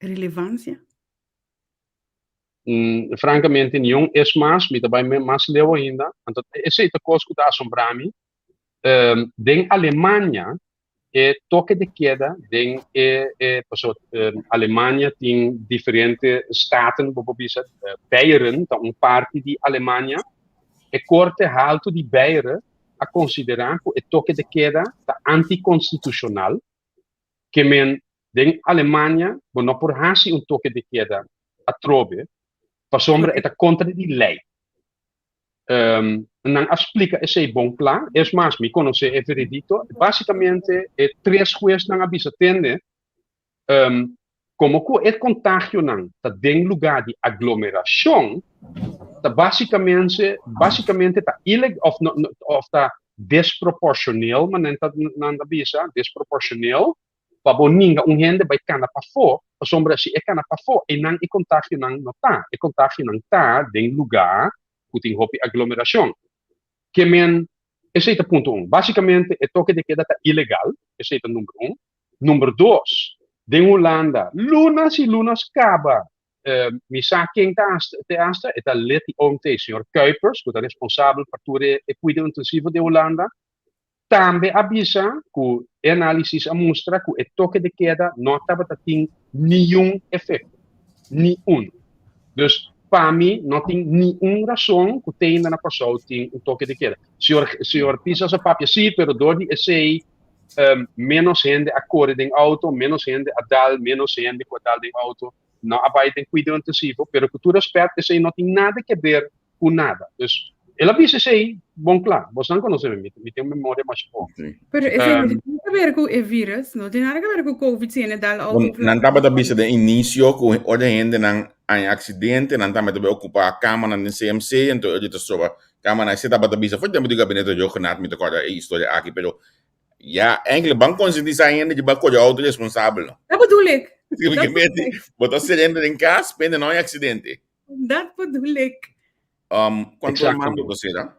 relevansia? Frankamente niun. Es mas, mi ta bai mas leu ainda. Anto esei ta kos ku ta asombrá mi. Den Alemania e toke de keda den e e paso Alemania tin diferente staten bo por bisa Beieren ta un parti di Alemania. E korte haltu di Beieren a konsiderá ku e toke de keda ta antikonstitushonal. Ke men den Alemania bo no por hasi un toke de keda atrobe pasobra e ta kontra di lei. Nan a splika esei bon kla. Es mas, mi konosé e veredikto. Básikamente e tres huesnan a bisa tende, komo ku e kontagionan ta den lugá di aglomerashon, ta básikamente básikamente ta ileg òf no òf ta desproporshoneel, manera nan ta bisa, desproporshoneel pa bo ninga un hende bai kana pafó, pasobra si e kana pafó, einan e kontagionan no ta. E kontagionan ta den lugá ku tin hopi aglomerashon. Ke men, esei ta punto un. Básikamente e toke de keda ta ilegal, esei ta number un. Number dos, den Hulanda, lunas i lunas kaba, mi sa ken ta asta, te asta, e ta lid di OMT, señor Kuipers, ku ta responsabel pa tur e kuido intensivo den Hulanda. Tambe a bisa ku e análisis a mustra ku e toke de keda no tabata tin niun efekto. Ni un. Dus pa mi no tin niun rason ku te ainda na Kòrsou tin un toke de keda. Señor señor Pisas a papia sí, pero dor di esei ménos hende a kore den outo, ménos hende a dal, ménos hende ku a dal den outo no a bai den kuido intensivo, pero ku tur rèspèt esei no tin nada ke ber ku nada. Dus el a bisa esei bon kla. Bosnan konosé mi, mi, mi tin un memoria masha bon. Sí. Pero esei no tin nada ke ber ku e virus, no tin nada ke ber ku covid si hende dal auto Bon, of nan tabata bisa den inicio ku ora hendenan haña aksidente, nan tambe ta bai okupá kamanan den CMC, anto ellos ta soba kamanan. Esei tabata bisa for tempu di gabinete Rhuggenaath, mi ta kòrda e historia aki, pero ya enkele ban konsientisá hende di bai kore auto responsabel no. Dat bedoel ik. Bo Dat bedoel ik. Bo ta serende den kas, pende no haña aksidente. Dat bedoel ik. Um, kuantu or mambo ta sera?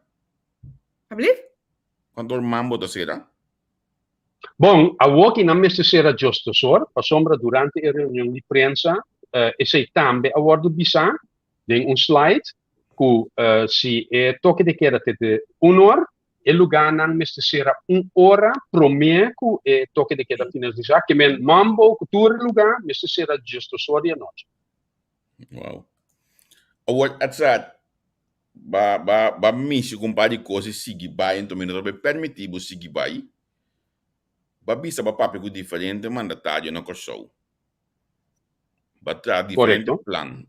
Alsjeblieft? Kuantu or mambo ta sera? Bon, awor ki nan mester sera djostosor, pasobra durante e reunion di prensa, uh, esei tambe a wordo bisá den un slide ku uh, si e toke de keda te de un or, e lugánan mester sera un ora promé ku e toke de keda finalisá, ke men mambo ku tur lugá mester sera djostosor di anochi. Wow. Awor, Edzard, ba, ba, ba mishi ku un par di kos i sigui bai, enton mi no ta bai permití bo sigui bai. Ba bisa ba papia ku diferente mandatario na Kòrsou. Ba traha diferente Korekto. plan.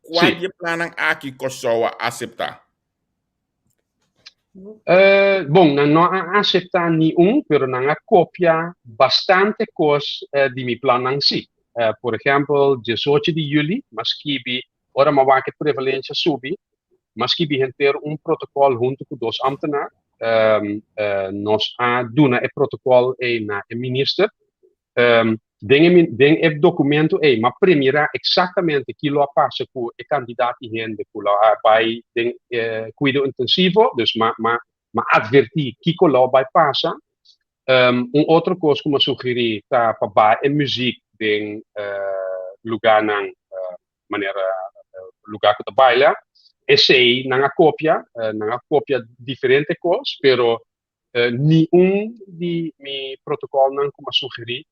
Kua Sí. di e plannan aki Kòrsou a aseptá? Eh, bon, nan no a aseptá ni un, pero nan a kopia bastante kos eh, di mi plannan sí. Eh, por ehèmpel, 18 di yüli, m'a skibi, ora m'a wak e prevalensia subi, m'a skibi henter un protokòl huntu ku dos ámtenar. Nos a duna e protokòl ei na e minister. Den e den e documento ei m'a premirá eksaktamente ki lo a pasa ku e kantidat di hende ku lo a bai den e kuido intensivo, dus m'a m'a m'a atvertí kiko lo a bai pasa. Un otro kos ku m'a sugerí ta pa baha e muzik den lugánan manera lugá ku ta baila. Esei nan a kopia, nan a kopia diferente kos, pero ni un di mi protocolnan cu m'a sugeri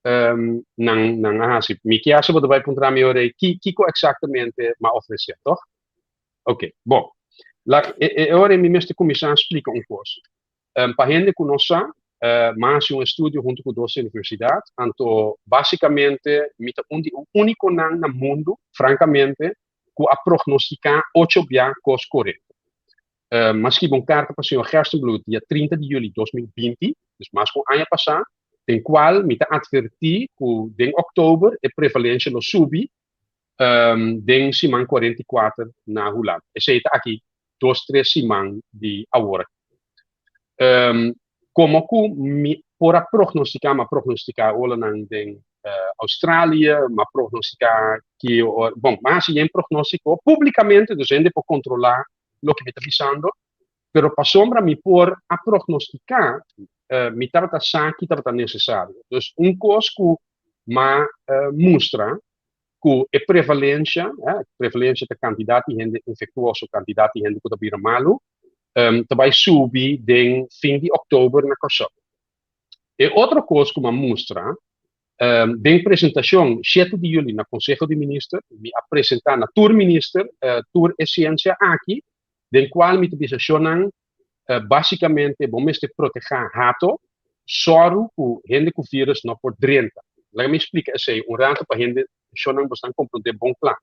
nan nan a haci. Mi kier si bo ta bay puntra mi ora ki kico exactamente m'a ofrece, toch? Ok, bon. La e e ora mi mester cuminsa splica un cos. Pa hende cu no sa, m'a haci un estudio hunto cu dos universidad, anto basicamente mi ta un di e uniconan na mundo, francamente, cu a prognostica ocho bia cos corecto. M'a skibi un karta pa señor Gerstenbluth dia 30 di juli 2020, dus mas ku un aña pasá, den kual mi ta atvertí ku den òktober e prevalensia lo subi den siman 44 na Hulanda. Esei ta aki dos tres siman di awor aki. Komo ku mi por a prognostiká, m'a prognostiká olanan den Australia, m'a prognostiká ki ora, bon, m'a hasi yen prognóstiko públikamente, dus hende por kontrolá loke mi ta bisando, pero pasobra mi por a prognostiká, mi tabata sa ki tabata nesesario. Dus un kos ku m'a mustra ku e prevalensia, prevalensia ta kantidat di hende infektuoso, kantidat di hende ku ta bira malu, ta bai subi den fin di òktober na Kòrsou. E otro kos ku m'a mustra den presentashon shete di yüli na Konseho di Minister, mi a presentá na tur minister tur e siensia aki, den kual mi ta bisa shonnan Básikamente bo mester protehá hato, sòru ku hende ku vírus no por drenta. Laga mi splika esei un ratu pa hende shonnan bosnan komprondé bon kla.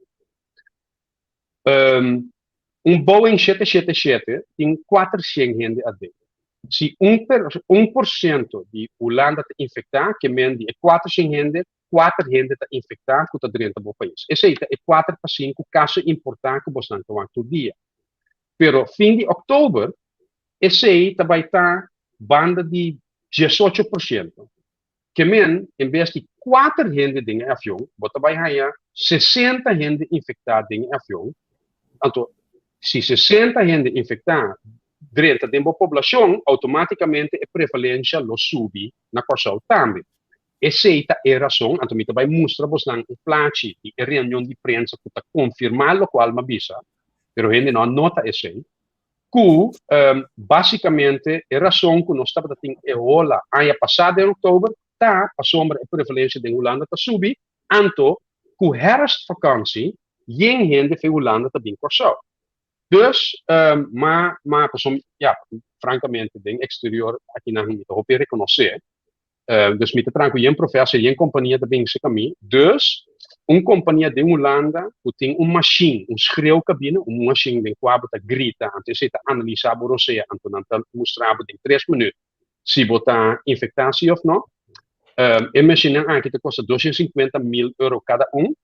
Un Boeing 777 tin 400 hende aden. Si un un por siento di Hulanda ta infektá, ke men di e 400 hende, kuater hende ta infektá ku ta drenta bo pais. Esei ta e kuater pa sinku kaso importá ku bosnan ta wak tur dia. Pero fin di òktober esei ta bai ta banda di 18%. Ke men, en bes di kuater hende den e avion, bo ta bai haña 60 hende infektá den e avion. Anto, si 60 hende infektá drenta den bo poblashon, outomátikamente e prevalensha lo subi na Kòrsou tambe. Esei ta e rason, anto mi ta bai mustra bosnan un plachi di e reunion di prensa ku ta konfirmá lokual mi a bisa, pero hende no a nota esei, ku básikamente e rason ku nos tabata tin e ola aña pasá den oktober ta pasobra e prevalensia den Hulanda ta subi, anto ku herfstvakantie yen hende fe Hulanda ta bin Kòrsou. Dus, ma, ma pasobra, ya, frankamente den eksterior akinan mi ta hopi rekonosé. Dus mi ta traha ku yen professor, yen kompania ta bin serka mi. Dus, un kompania den Hulanda ku tin un mashin, un schreeuwcabine, un mashin den kua bo ta grita, anto esei ta analisá bo rosea, anto nan ta mustra bo den tres minüt si bo ta infektá si òf no. E mashinnan aki ta kosta 250.000 euro kada un.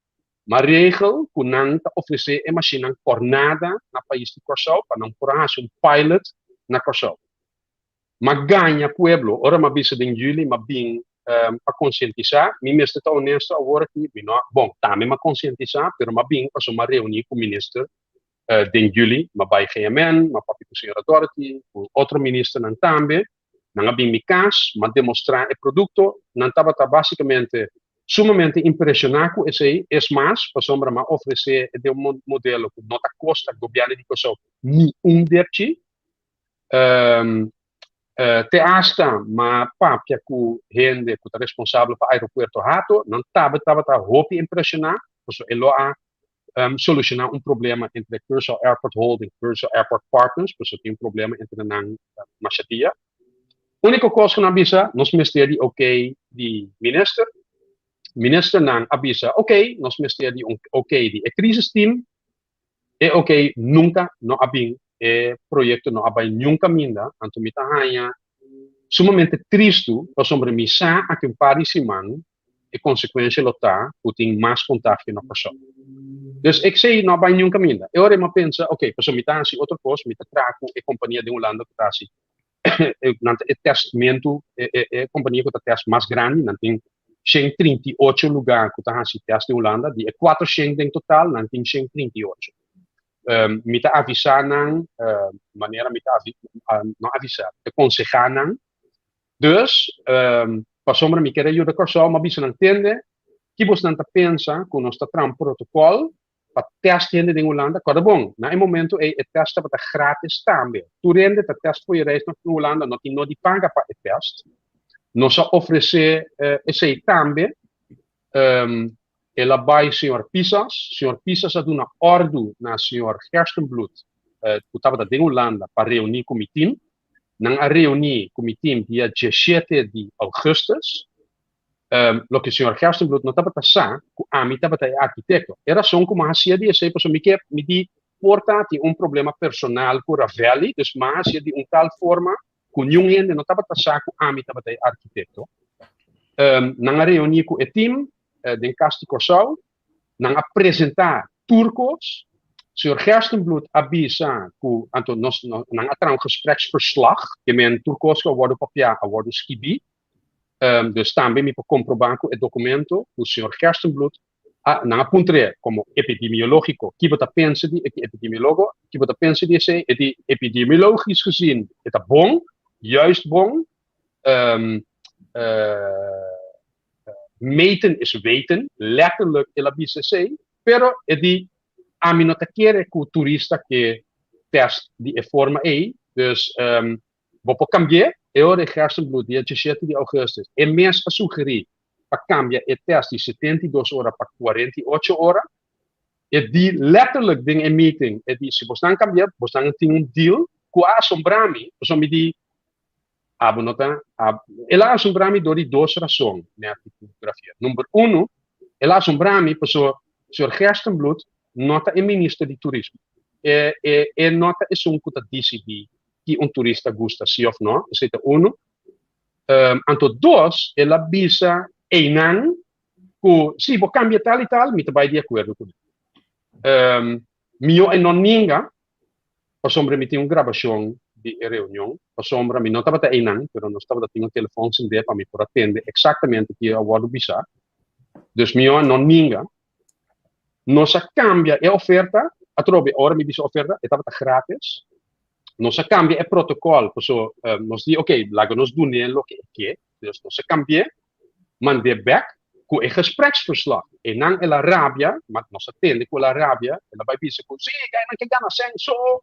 M'a regel ku nan ta ofresé e mashinnan kòrnada na pais di Kòrsou pa nan por a hasi un pilot na Kòrsou. M'a gaña pueblo, ora m'a bisa den juli m'a bin pa konsientisá, mi mester ta honesto awor aki, mi no a, bon, tambe m'a konsientisá, pero m'a bin pasobra m'a reuní ku minister den juli, m'a bai GMN, m'a papia ku señora Dorothy, ku otro ministernan tambe, nan a bin mi kas, m'a demostrá e produkto, nan tabata básikamente sumamente impreshoná ku esei, es mas, pasobra m'a ofresé e den un modelo ku no ta kosta gobièrnu di Kòrsou ni un depchi. Te hasta m'a papia ku hende ku ta responsabel pa aeropuerto Hato, nan tabe tabata hopi impreshoná, pasobra e lo a solushoná un problema entre Curaçao Airport Holding, Curaçao Airport Partners, pasobra tin un problema entre nan masha dia. Úniko kos ku nan a bisa, nos mester di okey di minister. Ministernan a bisa, okey, nos mester di un okey di e crisis team. E ok nunka no a bin, e proyekto no a bai niun kaminda, anto mi ta haña sumamente tristu pasobra mi sa aki un par di siman e konsekuensia lo ta ku tin mas kontagio na Kòrsou. Dus esei no a bai niun kaminda. E ora mi a pensa, ok, pasobra mi ta hasi otro kos, mi ta traha ku e kompania den Hulanda ku ta hasi. Nan ta e testmentu, e kompania ku ta test mas grandi, nan tin 138 lugá ku ta hasi test den Hulanda, di e 400 den total nan tin 138. Mi ta avisá nan, manera mi ta no avisá, mi ta konsehá nan. Dus, pasobra mi kere yuda Kòrsou, mi a bisa nan, Tende, ki bosnan ta pensa ku nos ta traha un protokòl pa test hende den Hulanda? Kòrda bon, na e momento ei e test tabata gratis tambe. Tur hende ta test for je reis na Hulanda, no tin no di paga pa e test. Nos a ofresé esei tambe. El a bai señor Pisas, señor Pisas a duna òrdu na señor Gerstenbluth, ku tabata den Hulanda, pa reuní ku mi tim. Nan a reuní ku mi tim dia 17 di ougùstùs. Loke señor Gerstenbluth no tabata sa, ku ami tabata e arkitekto. E rason ku mi a hasié di esei pasobra mi ke mi di por ta tin un problema personal ku Ravelli, dus mi a hasié di un tal forma ku niun hende no tabata sa ku ami tabata e arkitekto. Nan a reuní ku e tim den Kas di Kòrsou. Nan a presentá tur kos. Señor Gerstenbluth a bisa ku anto nos nan a traha un gespreksverslag, ke men tur kos ku a wòrdu papiá a wòrdu skibí. Dus tambe mi por komprobá ku e dokumento ku señor Gerstenbluth a nan a puntr'é komo epidemiológiko ki bo ta pensa di e epidemiólogo ki bo ta pensa di esei e di epidemiologisch gezien e ta bon, juist bon. Meten is weten, letterlijk el a bisa esei, pero e di ami no ta kere ku turista ke test di e forma ei, dus bo por kambi'é. E ora e Gerstenbluth dia 17 di augustus e mes a sugerí pa kambia e test di 72 ora pa 48 ora. E di letterlijk den e meeting, e di si bosnan kambi'é bosnan tin un deal ku a asombrá mi, pasobra mi di Abo no ta, ab, el a asombrá mi dor di dos rason, Nerti ku Gravier. Number uno, el a asombrá mi paso señor Gerstenbluth no ta e minister di turismo. E, e, e no ta esun ku ta disidí ki un turista gusta si òf no, esei ta uno. Anto dos, el a bisa einan ku si bo kambia tal i tal, mi ta bai di akuerdo kuné. Mihó e no ninga, pasobra mi tin un grabashon di e reunion, pasobra mi no tabata einan, pero nos tabata tin un telefòn sendé pa mi por a tende eksaktamente ke a wòrdu bisá. Dus mihó no ninga. Nos a kambia e oferta, atrobe ora mi bisa oferta, e tabata gratis. Nos a kambia e protokòl, paso nos di oke, laga nos dun'é loke e ke, dus nos a kambi'é. Mand'é bek ku e gespreksverslag. Einan el a rabia, ma nos a tende ku el a rabia, el a bai bisa ku sí, kainan ke gana sèn so.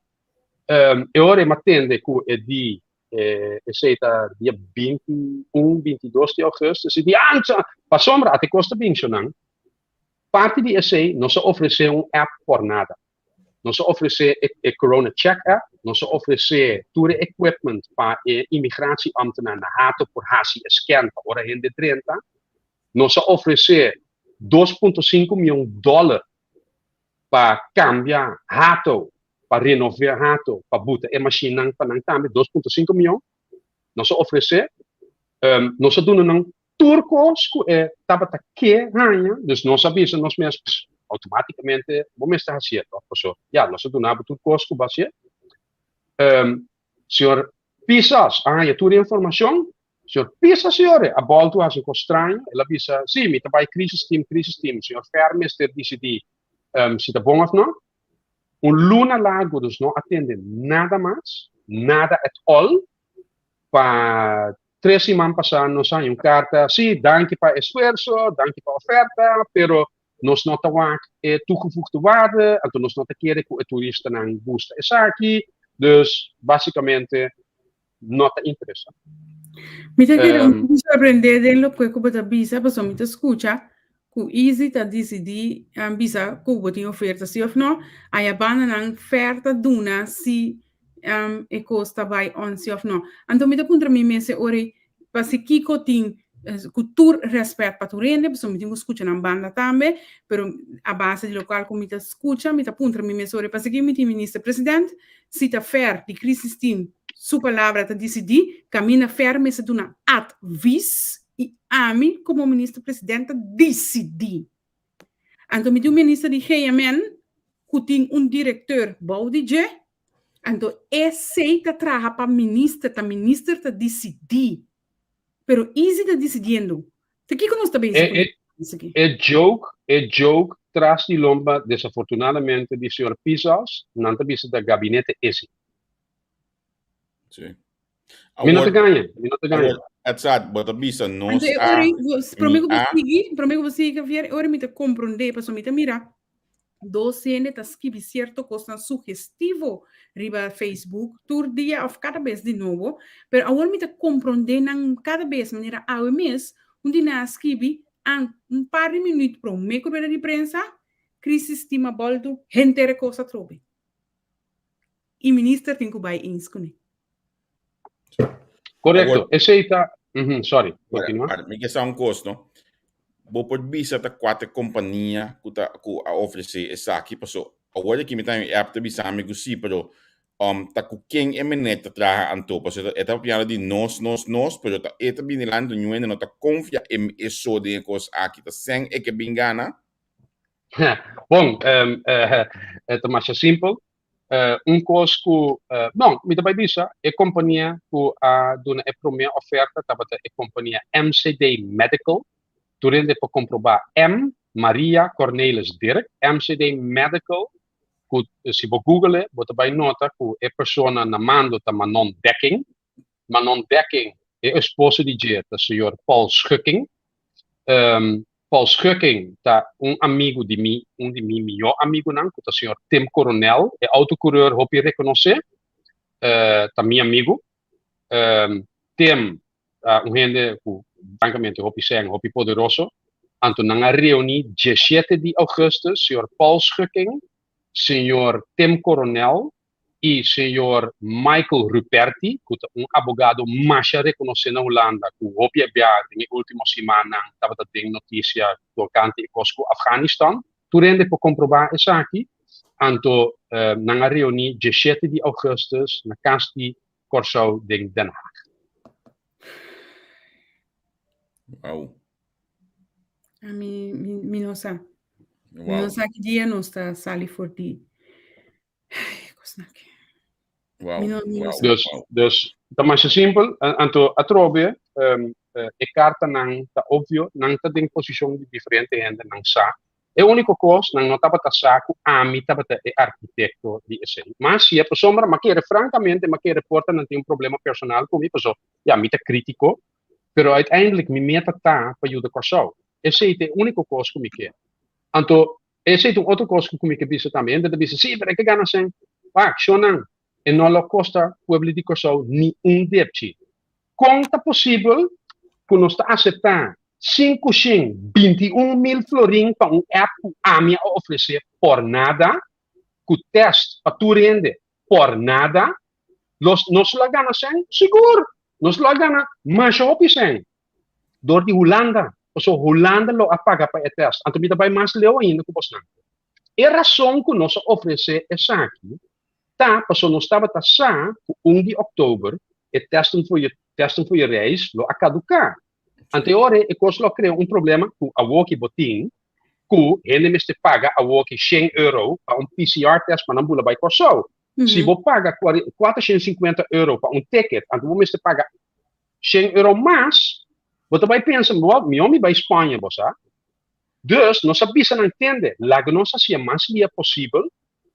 E ora e m'a tende ku e di esei ta dia 21, 22 di augustus, e di ancha, pasobra ata e kos ta bin shonan. Parti di esei nos a ofresé un app por nada. Nos a ofresé e Corona Check App, nos a ofresé tur e equipment pa e immigratieambtenaar na Hato por hasi e scan pa ora hende drenta. Nos a ofresé 2.5 mion dòler pa kambia Hato, pa renové Hato, pa buta e mashinnan pa nan tambe, 2.5 mion. Nos a ofresé, nos a duna nan Tur kos ku e tabata ke haña, dus nos a bisa nos mes, outomátikamente bo mester hasié tòg, paso ya, nos a duna bo tur kos ku bo hasié. Señor Pisas a haña tur e informashon, señor Pisas señor a bòltu hasi un kos straño, el a bisa, sí, mi ta bai crisis team, crisis team, señor Fer mester disidí si ta bon òf no. Un luna largu dus no a tende nada mas, nada at all, Pa tres siman pasá nos haña un karta, sí, danki pa esfuerso, danki pa oferta, pero nos no ta wak e toegevoegde waarde, anto nos no ta kere ku e turistanan gusta esaki, dus básikamente no ta interesá. Mi ta kere un poco sorprendé den loke ku bo ta bisa, pasobra mi ta skucha ku Easy ta disidí bisa ku bo tin oferta sí òf no, aya bandanan Fer ta duna si e kos ta bai on sí òf no. Anto mi ta puntra mi mes e ora ei, pasi kiko tin ku tur rèspèt pa tur hende, pasobra mi tin ku skucha nan banda tambe, pero a base di lokual ku mi ta skucha mi ta puntra mi mes ora ei, pasiki mi tin minister president si ta Fer di crisis team su palabra ta disidí, kaminda Fer mester duna atvis i ami komo minister president ta disidí. Anto mi tin un minister di GMN ku tin un direkteur bou di dje. Anto esei ta traha pa minister, ta minister ta disidí. Pero Izzy ta disidiendo. Ta kiko nos ta bezig E, e, e joke, e joke tras di lomba desafortunadamente di señor Pisas, nan ta bisa ta gabinete Izzy. Sí. Mi no ta gaña, mi no ta gaña. Edzard, bo ta bisa nos Anto e a, ora, prome mi ku bo a, sigui, prome ku bo sigui, Javier, e ora mi ta komprondé, pasobra mi ta mira dos hende ta skibi sierto kosnan sugestivo riba Facebook tur dia òf kada bes di nobo, pero awor mi ta komprondé nan kada bes, manera awe mes, un di nan a skibi an un par di minüt promé ku rueda di prensa, Krisis stima bòltu henter e kos atrobe. I minister tin ku bai eens kuné. Korekto, esei ta, mhm, sorry, kontinua. Mi ke sa un kos, no? Bo por bisa ta kua ta e kompania ku ta ku a ofresé esaki? Paso awor aki mi ta haña un app ta bisa mi ku si, pero um ta ku ken e meneer ta traha anto? Paso e ta papiando di nos, nos, nos, pero ta e ta bini dilanti un hende no ta konfia e e so den e kos aki. Ta sèn e ke bin gana? Bon, e ta masha simpel. Un kos ku, bon, mi ta bai bisa, e kompania ku a duna e promé oferta tabata e kompania MCD Medical. Tur hende por komprobá M, Maria Cornelis Dirk, MCD Medical, ku si bo google e, bo ta bai nota ku e persona na mando ta Manon Dekking. Manon Dekking, e esposo di dje ta señor Paul Schukking. Paul Schukking ta un amigu di mi, un di mi mihó amigunan, ku ta señor Tim Coronel, e outokureur hopi rekonosé, ta mi amigu. Tim ta un hende ku frankamente hopi sèn, hopi poderoso. Anto nan a reuní diesshete di ougùstùs, señor Paul Schukking, señor Tim Coronel, i señor Michael Ruperti, ku ta un abogado masha rekonosé na Hulanda, ku hopi a bia den e último simannan tabata den notisia tokante e kos ku Afganistan. Tur hende por komprobá esaki. Anto nan a reuní diesshete di ougùstùs na kas di Kòrsou den Den Haag. Wow. Ami, mi, mi no sa. Mi no sa ki dia nos ta sali for di Wow, Mi no, mi no wow, sa. Dus, wow. dus ta masha simpel, anto atrobe um, e kartanan ta obvio, nan ta den posishon di diferente hende, nan sa. E úniko kos, nan no tabata sa ku ami tabata e arkitekto di esei. Ma si e pasobra, m'a kere frankamente, m'a kere por ta nan tin un problema personal ku mi, paso ya, mi ta krítiko, pero uiteindelijk mi meta ta pa yuda Kòrsou. Esei ta e úniko kos ku mi ke. Anto, Esei ta un otro kos ku mi ke bisa tambe. Hende ta bisa, sí, pero e ke gana sèn. Wak, shonnan, e no lo kosta pueblo di Kòrsou ni un depchi. Kon ta posibel ku nos ta aseptá sinkushen 21.000 florin pa un app ku ami a ofresé por nada, ku tèst pa tur hende por nada? Los, nos lo a gana sèn? Sigur! Nos lo a gana masha hopi sèn. Dor di Hulanda, pasobra Hulanda lo a paga pa e tèst. Anto mi ta bai mas leu ainda ku bosnan. E rason ku nos a ofresé esaki ta pasobra nos tabata sa ku un di òktober e testen for je testen for je reis lo a kaduká. Anto e ora e kos lo a krea un problema ku awoki bo tin ku hende mester paga awoki shen euro pa un PCR tèst pa nan bula bai Kòrsou. Si bo paga 450 euro pa un ticket anto bo mester paga shen euro mas, bo ta bai pensa, bo, mihó mi bai Spaña, bo sa. Dus, nos a bisa nan, tende, laga nos hasié mas lia posibel,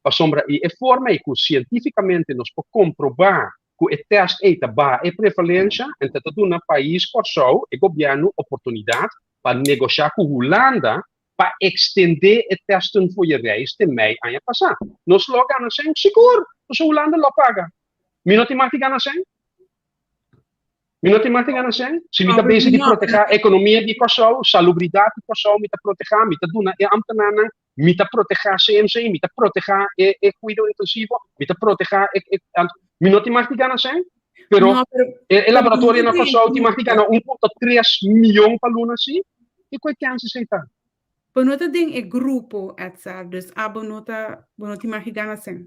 pasobra i e forma ei ku sientífikamente nos por komprobá ku e tèst ei ta baha e prevalensha, en ta ta duna pais Kòrsou, e gobièrnu, oportunidat pa negoshá ku Hulanda pa ekstendé e testen for je reis te mei aña pasá. Nos lo a gana sèn? Sigur! Pasobra Hulanda lo a paga. Mi no tin mag di gana sèn? Mi no tin mag di gana sèn? Si mi ta bezig di protehá ekonomia di Kòrsou, salubridat di Kòrsou mi ta protehá, mi ta duna e ámtenarnan, mi ta protehá CMC, mi ta protehá e e kuido intensivo, mi ta protehá e e mi no tin mag di gana sèn? Pero e e laboratorio na Kòrsou tin mag di gana 1.3 mion pa luna si? Kiko e kèns esei ta? Bo no ta den e grupo, Edsel, dus abo no ta, bo no tin mag di gana sèn.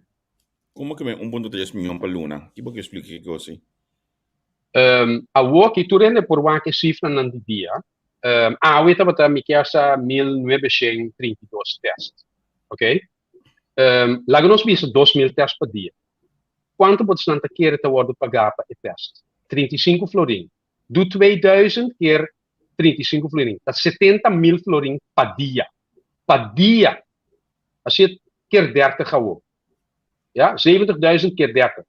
Como ke men 1.3 miyon pa luna? Ki bo ke splika ki kos ei? Um, awor ki tur hende por wak e sifranan di dia, um, awe tabata mi kier sa 1932 test. Ok? Um, laga nos bisa 2000 test pa dia. Kuantu bosnan ta kere ta wòrdu pagá pa e tèst? 35 florin. Du 2000 keer 35 florin. Ta 70 mil florin pa dia. Pa dia. Asina keer 30 awor. Ja, 70.000 keer 30.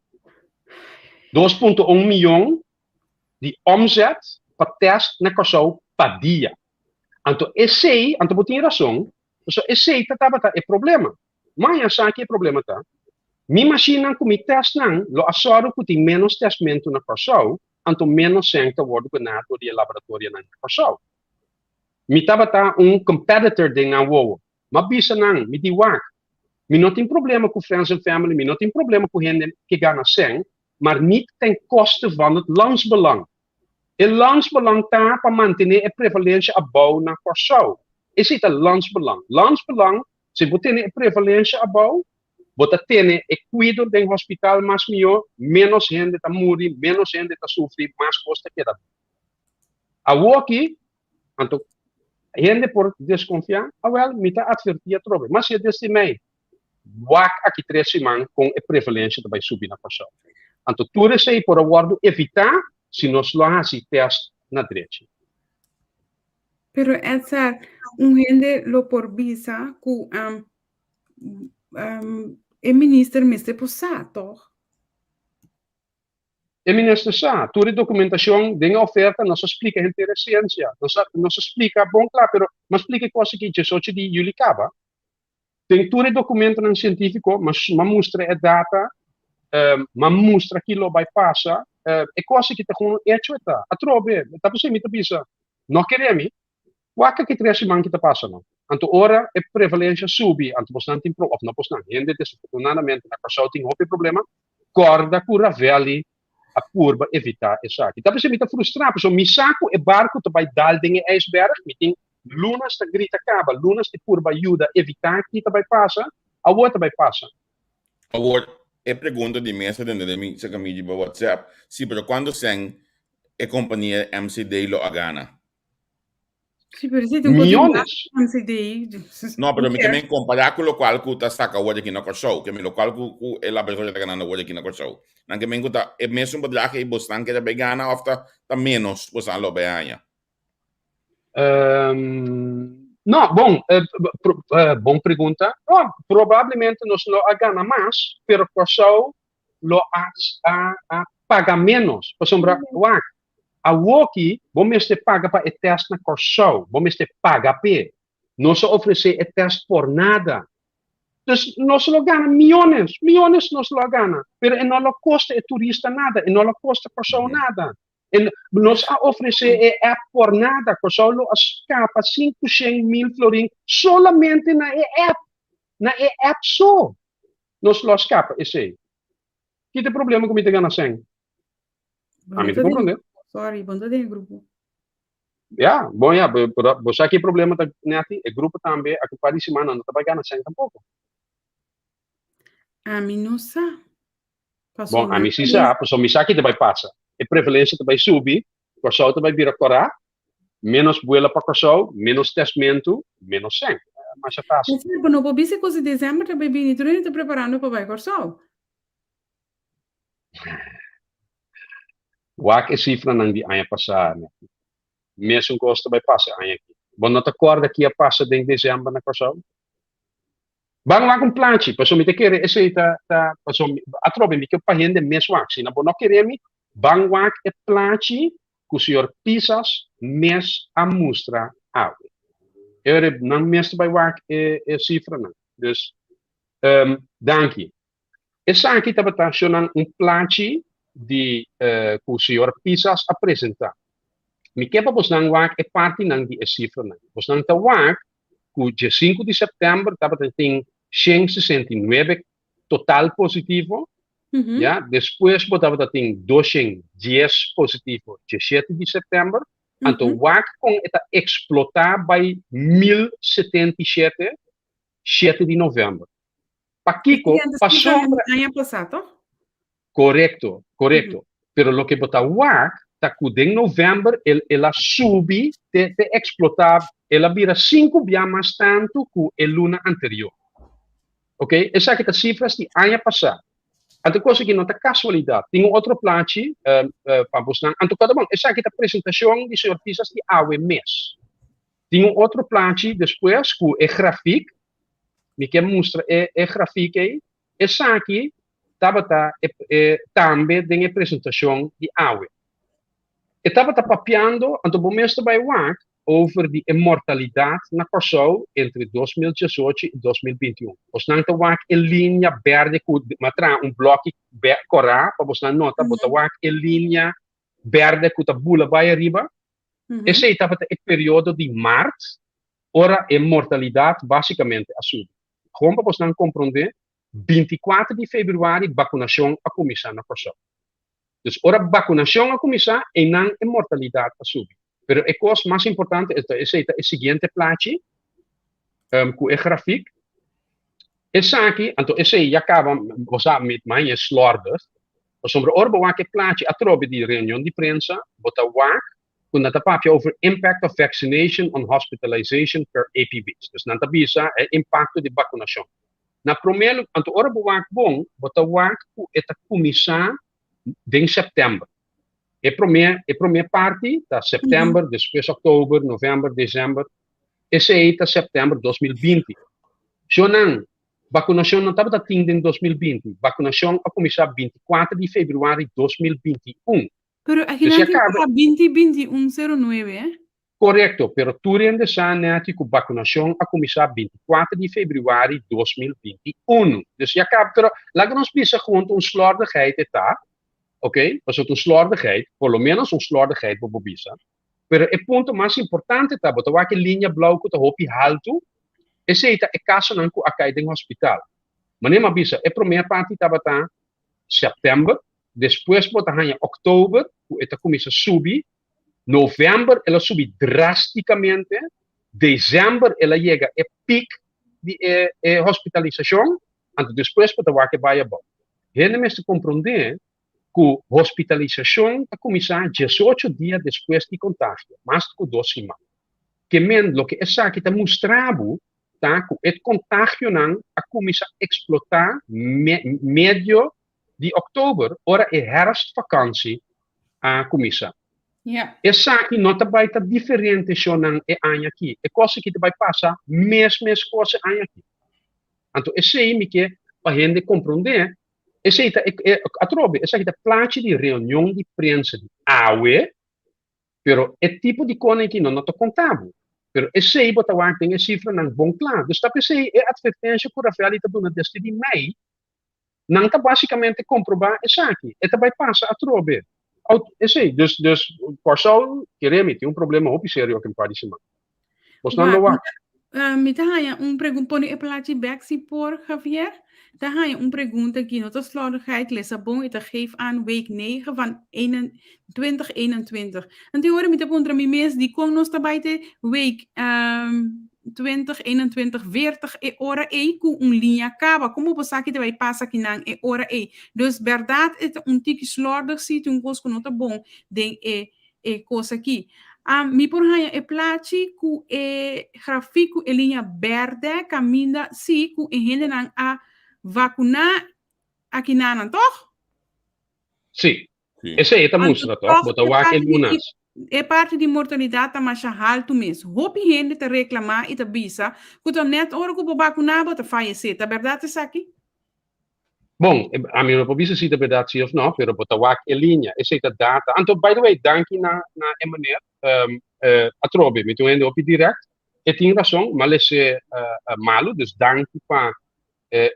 2.1 mion di omzet pa tèst na Kòrsou pa dia. Anto esei, anto bo tin rason, so esei ta tabata e problema. Ma sa ki e problema ta? Mi mashinnan ku mi tèstnan lo a sòru ku tin menos tèstmentu na Kòrsou, anto menos sèn ta wòrdu ganá dor di e laboratorionan na Kòrsou. Mi tabata un competitor den nan wowo. M'a bisa nan, mi di wak. Mi no tin problema ku friends and family, mi no tin problema ku hende ku gana sèn, maar niet ten koste van het landsbelang. E landsbelang ta pa mantené e prevalensia abou na Kòrsou. Esei ta landsbelang. Landsbelang, si bo tene e prevalensia abou, bo ta tene e kuido den hospital mas mihó, menos hende ta muri, menos hende ta sufri, mas kos ta keda. Awor aki, anto, hende por deskonfiá, ah wel, mi ta atvertí atrobe. Mas si desde mei, wak aki 3 siman ku e prevalensia ta bai subi na Kòrsou. Anto, tur esei por a wòrdu evitá si nos lo hasi tèst na drechi. Pero Edsar, un hende lo por bisa ku e minister mester por sa, toch? E minister sa, tur e dokumentashon den oferta, nos a splika henter e siensia. Nos a splika, bon kla, pero m'a splika kos aki 18 di yüli kaba. Tin tur e dokumentonan sientífiko, m'a mustra e data, m'a mustra ki lo bai pasa, e kos aki ta gewoon hecho ta. Atrobe, ta p'esei mi ta bisa, no kere mi, wak aki 3 siman ki ta pasa no. Anto ora e prevalensia subi, anto bosnan tin pro, of no bosnan, hende desafortunadamente na Kòrsou tin hopi problema, kòrda ku Ravelli a purba evitá esaki. Ta p'esei mi ta frustrá, pasobra mi sa ku e barku ta bai dal den e ijsberg, mi tin lunas ta grita kaba, lunas di purba yuda evitá ki ta bai pasa, awor ta bai pasa. Awor, e pregunta di mesa dentro di mi sa mi di WhatsApp, si, pero kuantu sèn e kompania MCD lo a gana? Si, pero si, tin Millones. MCD. No, pero mi tambe kompará ku lokual ku ta saka awor aki na Kòrsou, ke mi lokual ku e laboratorio ta ganando awor aki na Kòrsou. Nan ke men ku ta e mesun bedrag ei bosnan ke ta bai gana òf ta menos bosnan lo bai haña? No, bon, bon pregunta. No, probablemente nos lo a gana mas, pero Kòrsou lo a paga menos. Pasobra, wak, awoki, bo mester paga pa e tèst na Kòrsou, bo mester paga p'e. Nos a ofresé e tèst por nada. Dus nos lo gana miyones, miyones nos lo gana, pero e no lo kosta e turista nada, e no lo kosta Kòrsou nada. E nos a ofresé e app por nada, Kòrsou lo a skapa 500 mil florin solamente na e app, na e app so. Nos lo skapa esei. Ki ta e problema ku mi ta gana 100? Ami ta komprondé. Sorry, bo no ta den grupo. Ja, bon ja, pero bo sa ki problema ta neti, e grupo tambe a un par di siman no ta bai gana 100 tampoko. Ami no sa. Bon, ami si sa, pasobra mi sa ki ta bai pasa. E prevalensia ta bai subi, Kòrsou ta bai bira kòrá, menos buela pa Kòrsou, menos tèstmentu, menos sèn. Masha fásil. Pero no por bisa ku si desèmber ta bai bini, tur hende ta preparando pa bai Kòrsou. Wak e sifranan di aña pasá, neti. Mesun kos ta bai pasa aña aki. Bo no ta kòrda ki a pasa den desèmber na Kòrsou? Ban wak un plachi, pasobra mi ta kere esei ta pasobra atrobe mi ke pa hende mes wak. Si bo no kere mi, ban wak e plachi ku señor Pisas mes a mustra awe. E ora nan mes ta bai wak e sifranan. Dus, danki. Esaki tabata shownan un plachi di ku señor Pisas a presentá. Mi ke pa bosnan wak e partinan di e sifranan. Bosnan ta wak ku 5 di sèptèmber tabata tin 169 total positivo, ya, despues bo tabata tin 210 positivo 17 di sèptèmber, anto wak kon e ta eksplotá bai 1077 7 di novèmber. Pakiko? Pasobra Aña pasá, toch? Korekto. Pero loke bo ta wak ta ku den novèmber el a subi te eksplotá, el a bira 5 bia mas tantu ku e luna anterior. Ok? Esaki ta sifras di aña pasá. Anto kos aki no ta kasualidat. Tin un otro plachi pa bosnan. Anto kada bon, esaki ta presentashon di señor Pisas di awe mes. Tin un otro plachi despues ku e grafik. Mi ke mustra e e grafik ei. Esaki tabata e e tambe den e presentashon di awe. E tabata papiando, anto bo mes ta bai wak over di e mortalidat na Kòrsou entre 2018 i 2021. Bosnan ta wak e linia bèrdè ku mi a traha un blòki kòrá pa bosnan nota, bo ta wak e linia bèrdè ku ta bula bai ariba. Esei tabata e periodo di mart ora e mortalidat básikamente a subi. Gewoon pa bosnan komprondé, 24 di febrüari bakunashon a kuminsá na Kòrsou. Dus ora bakunashon a kuminsá, einan e mortalidat a subi. Pero e kos mas importante e ta esei ta e siguiente plachi ku e grafik. Esaki, anto esei ya kaba, bo sa mi maña e slòrdig, pasobra ora bo wak e plachi atrobe di reunion di prensa, bo ta wak ku nan ta papia over impact of vaccination on hospitalization per APB's. Dus nan ta bisa e impakto di bakunashon. Na promé lu, anto ora bo wak bon, bo ta wak ku e ta kuminsá den sèptèmber. E promé, e promé parti ta sèptèmber, despues òktober, novèmber, desèmber. Esei ta sèptèmber 2020. Shonnan, bakunashon no tabata tin den 2020. Bakunashon a kuminsá 24 di febrüari 2021. Pero aki nan tin para binti binti un sero nuebe, eh? Korekto, pero tur hende sa nèchi ku bakunashon a kuminsá 24 di febrüari 2021. Dus ya kaba, pero laga nos bisa huntu un slòrdigheid e ta, oké, pasobra ta un slòrdigheid, por lo ménos un slòrdigheid bo por bisa. Pero e punto mas importante ta, bo ta wak e linia blou ku ta hopi haltu, esei ta e kasonan ku a kai den hospital. Manera mi a bisa, e promé parti tabata sèptèmber, despues bo ta haña òktober ku e ta kuminsá subi, November el a subi drásticamente, december el a yega e piek di e, e hospitalisacion, anto despues bo ta wak e bai abou. Hende mester comprende cu hospitalisacion ta cuminsa 18 dia despues di contagio, mas cu 2 siman. Ke men loke esaki ta mustra bo ta cu e contagionan a cuminsa explota me, medio di oktober ora e herfstvakantie a kuminsá. Ja. Esaki no ta bai ta diferente shonnan e aña aki. E kos aki ta bai pasa mes mes kos e aña aki. Anto esei mi ke pa hende komprondé, esei ta e, e, atrobe, esaki ta plachi di reunion di prensa di awe, pero e tipo di konen aki no no ta konta bo. Pero esei bo ta wak den e sifranan bon kla. Dus ta p'esei e atvertensha ku Rafaeli ta duna desde di mei, Nan ta básicamente comprobá esaki. E ta bai pasa atrobe. Esei, dus, dus Kòrsou, kere mi, tin un problema hopi serio aki un par di siman. Bosnan lo wak. Mi ta haña un pregunta, pone e plachi bek si por, Javier. Ta haña un pregunta aki, no ta slordigheid, lesa bon, e ta geef aan week 9 van 2021. Anto ora mi ta puntra mi mes dikon nos ta bai te week 20, 21, 40 e ora ei ku un liña kaba. Komo bo sa ki ta bai pasa kinan e ora ei? Dus bèrdat e ta un tiki slòrdig si tin un kos ku no ta bon den e e kos aki. Mi por haña e plachi ku e grafik ku e liña bèrdè kaminda si ku e hendenan a vakuná akinanan, tòg? Sí. Esei e ta mustra tòg? Bo ta wak e lunas. E parti di mortalidat ta masha haltu mes. Hopi hende ta reklamá i ta bisa ku ta nèt ora ku bo bakuná bo ta fayesé. Ta bèrdat esaki? Bon, ami no por bisa si ta bèrdat si òf nò, pero bo ta wak e liña. Esei ta data. Anto, by the way, danki na na e meneer. Atrobe, mi ta un hende hopi dirèkt. E tin rason, m'a les'é malu, dus danki pa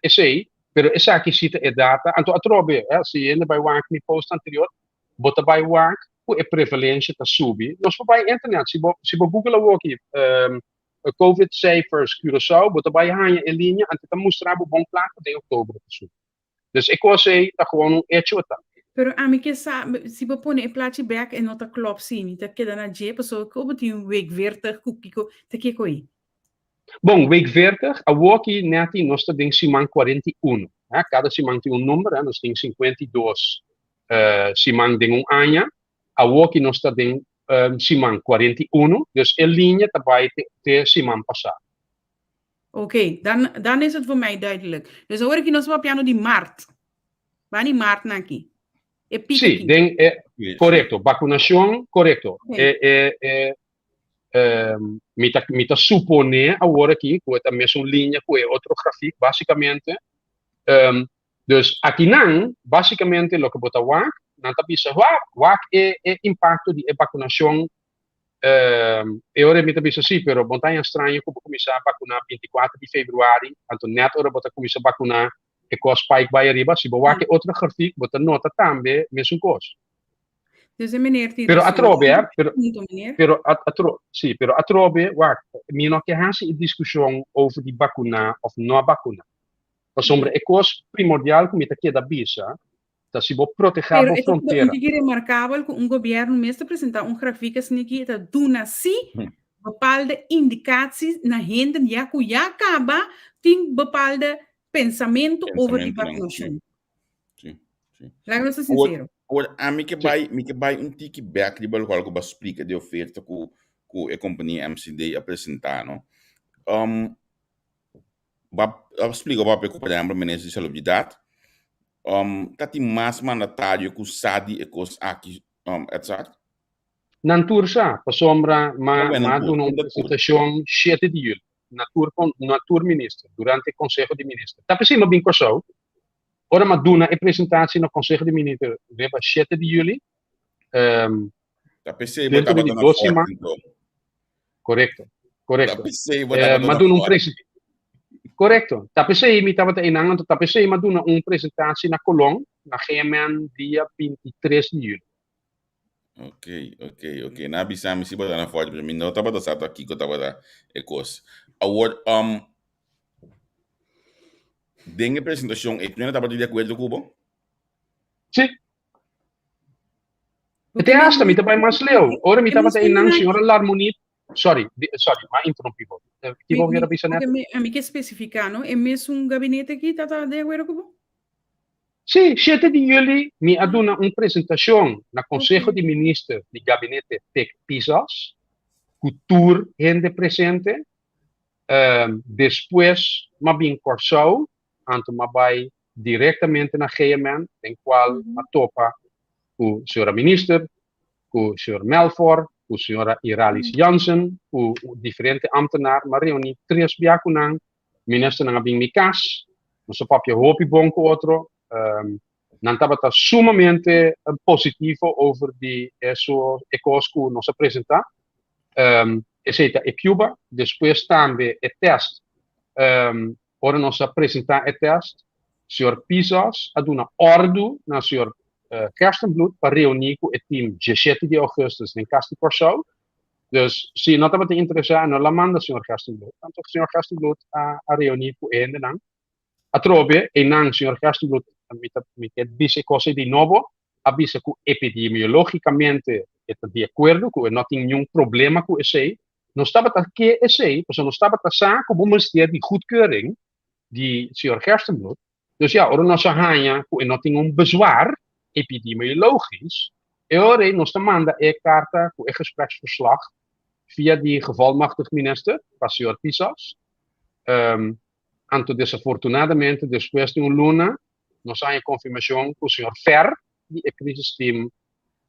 Esei, pero esaki si ta e data. Anto atrobe, si hende bai wak mi post anterior, bo ta bai wak ku e prevalensia ta subi. Nos por bai internet, si bo si bo google awoki covid cijfers Curaçao, bo ta bai haña e liña, anto ta mustra bo bon kla ku den oktober ta subi. Dus e kos ei ta gewoon un echo e ta. Pero ami ke sa, si bo pone e plachi bek e no ta klop si, mi ta keda na dje, pasobra ku bo tin week 40 ku kiko, ta kiko ei? Bon, week 40, awoki nèti nos ta den siman 41. Kada siman tin un number, nos tin 52 siman den un aña. Awoki nos ta den siman 41, dus e liña ta bai te siman pasá. Oké, dan, dan is het voor mij duidelijk. Dus awor aki nos ta papiando di mart. Bani maart na aki. E piek Sí, aki. den e, Sí, sí. korekto, vakunashon, korekto. Ok. E, e, e, mi ta, mi ta suponé awor aki ku e ta mesun liña ku e otro grafik, básikamente. Dus akinan, básikamente loke bo ta wak, nan ta bisa, wak, wak e, e impakto di e vakunashon. E ora mi ta bisa sí, pero bo ta haña straño ku bo kuminsá bakuná 24 di februari, anto nèt ora bo ta kuminsá bakuná e kos spike bai ariba. Si bo wak e otro grafik, bo ta nota tambe mesun kos. Dus e meneer tin Pero rason. atrobe, hè, pero, Punto, meneer. pero atro, sí, pero atrobe, wak, mi no ke hasi e diskushon over di bakuná òf no bakuná. Pasobra e kos primordial ku mi ta keda bisa ta si bo protehá Pero bo e ta un frontera. tiki remarkabel ku un gobièrnu mes ta presentá un grafik asina ta duna sí bepaalde indikaties na hende ya ku ya kaba tin bepaalde pensamentu over di Pensamentunan, sí. vakunashon. Sí, sí. Laga nos ta Awor, sinsero. awor ami ke Sí. bai, mi ke bai un tiki bek riba lokual ku bo a splika di oferta ku ku e kompania MCD a presentá, no. Um, bo a splika bo papia ku por ehèmpel minister di salubridat, um, ta tin mas mandatario ku sa di e kos aki, um, Edzard? Nan tur sa, pasobra ma, Kon ma nan tur? duna un Kon ta tur? presentashon 7 di juli na tur, na tur minister, durante Konseho di Minister. Ta p'esei mi a bin Kòrsou, ora mi a duna e presentatie na Konseho di Minister riba 7 di juli, Ta p'esei bo dentro tabata di na dos Fort siman. anto. Korekto, Ta korekto. p'esei bo Eh, tabata mi a na duna un Fort. presen-, korekto. Ta p'esei mi tabata einan, anto ta p'esei mi a duna un presentatie na Colón, na GMN, dia 23 di juli. Ok, ok, ok. Na bisa mi si bo ta na Fort, pero mi no tabata sa ta kiko tabata e kos. Awor, den e presentashon, e primero tabata di akuerdo ku bo? Sí. Te hasta mi ta bai mas leu. Ora mi tabata einan, señora Larmonie, sorry, sorry, m'a interrumpí bo. Ki bo kier a bisa net? Ami ke spesifiká, no? E mesun gabinete aki tabata di akuerdo ku bo? Sí, 7 di juli mi a duna un presentashon na Konseho di Minister di Gabinete Pik Pisas, ku tur hende presente. Despues m'a bin Kòrsou, anto m'a bai direktamente na GMN, den kual m'a topa ku señora Minister, ku señor Melfor, ku señora Iralis Jansen, ku diferente ambtenaar. M'a reuní tres bia ku nan. Ministernan a bin mi kas, nos a papia hopi bon ku otro. Nan tabata sumamente positivo over di eso e kos ku nos a presentá. Esei ta e Cuba. Despues tambe e tèst. Ora nos a presentá e tèst, señor Pisas a duna òrdu na señor Gerstenbluth pa reuní ku e tim 17 di ougùstùs den Kas di Kòrsou. Dus si no tabata interesá, no la manda señor Gerstenbluth. Anto señor Gerstenbluth a, a reuní ku e hendenan. Atrobe, einan señor Gerstenbluth, mi ta, mi ke bisa e kos ei di nobo, a bisa ku epidemiológikamente e ta di akuerdo, ku e no tin niun problema ku esei. Nos tabata ke esei, pasobra nos tabata sa ku bo mester di goedkeuring di señor Gerstenbluth. Dus ja, ora nos a haña ku e no tin un bezwaar epidemiologisch, e ora ei nos ta manda e karta ku e gespreksverslag via di gevolmachtigd minister pa señor Pisas. Anto desafortunadamente despues di un luna nos a haña konfirmashon ku señor Fer di e crisisteam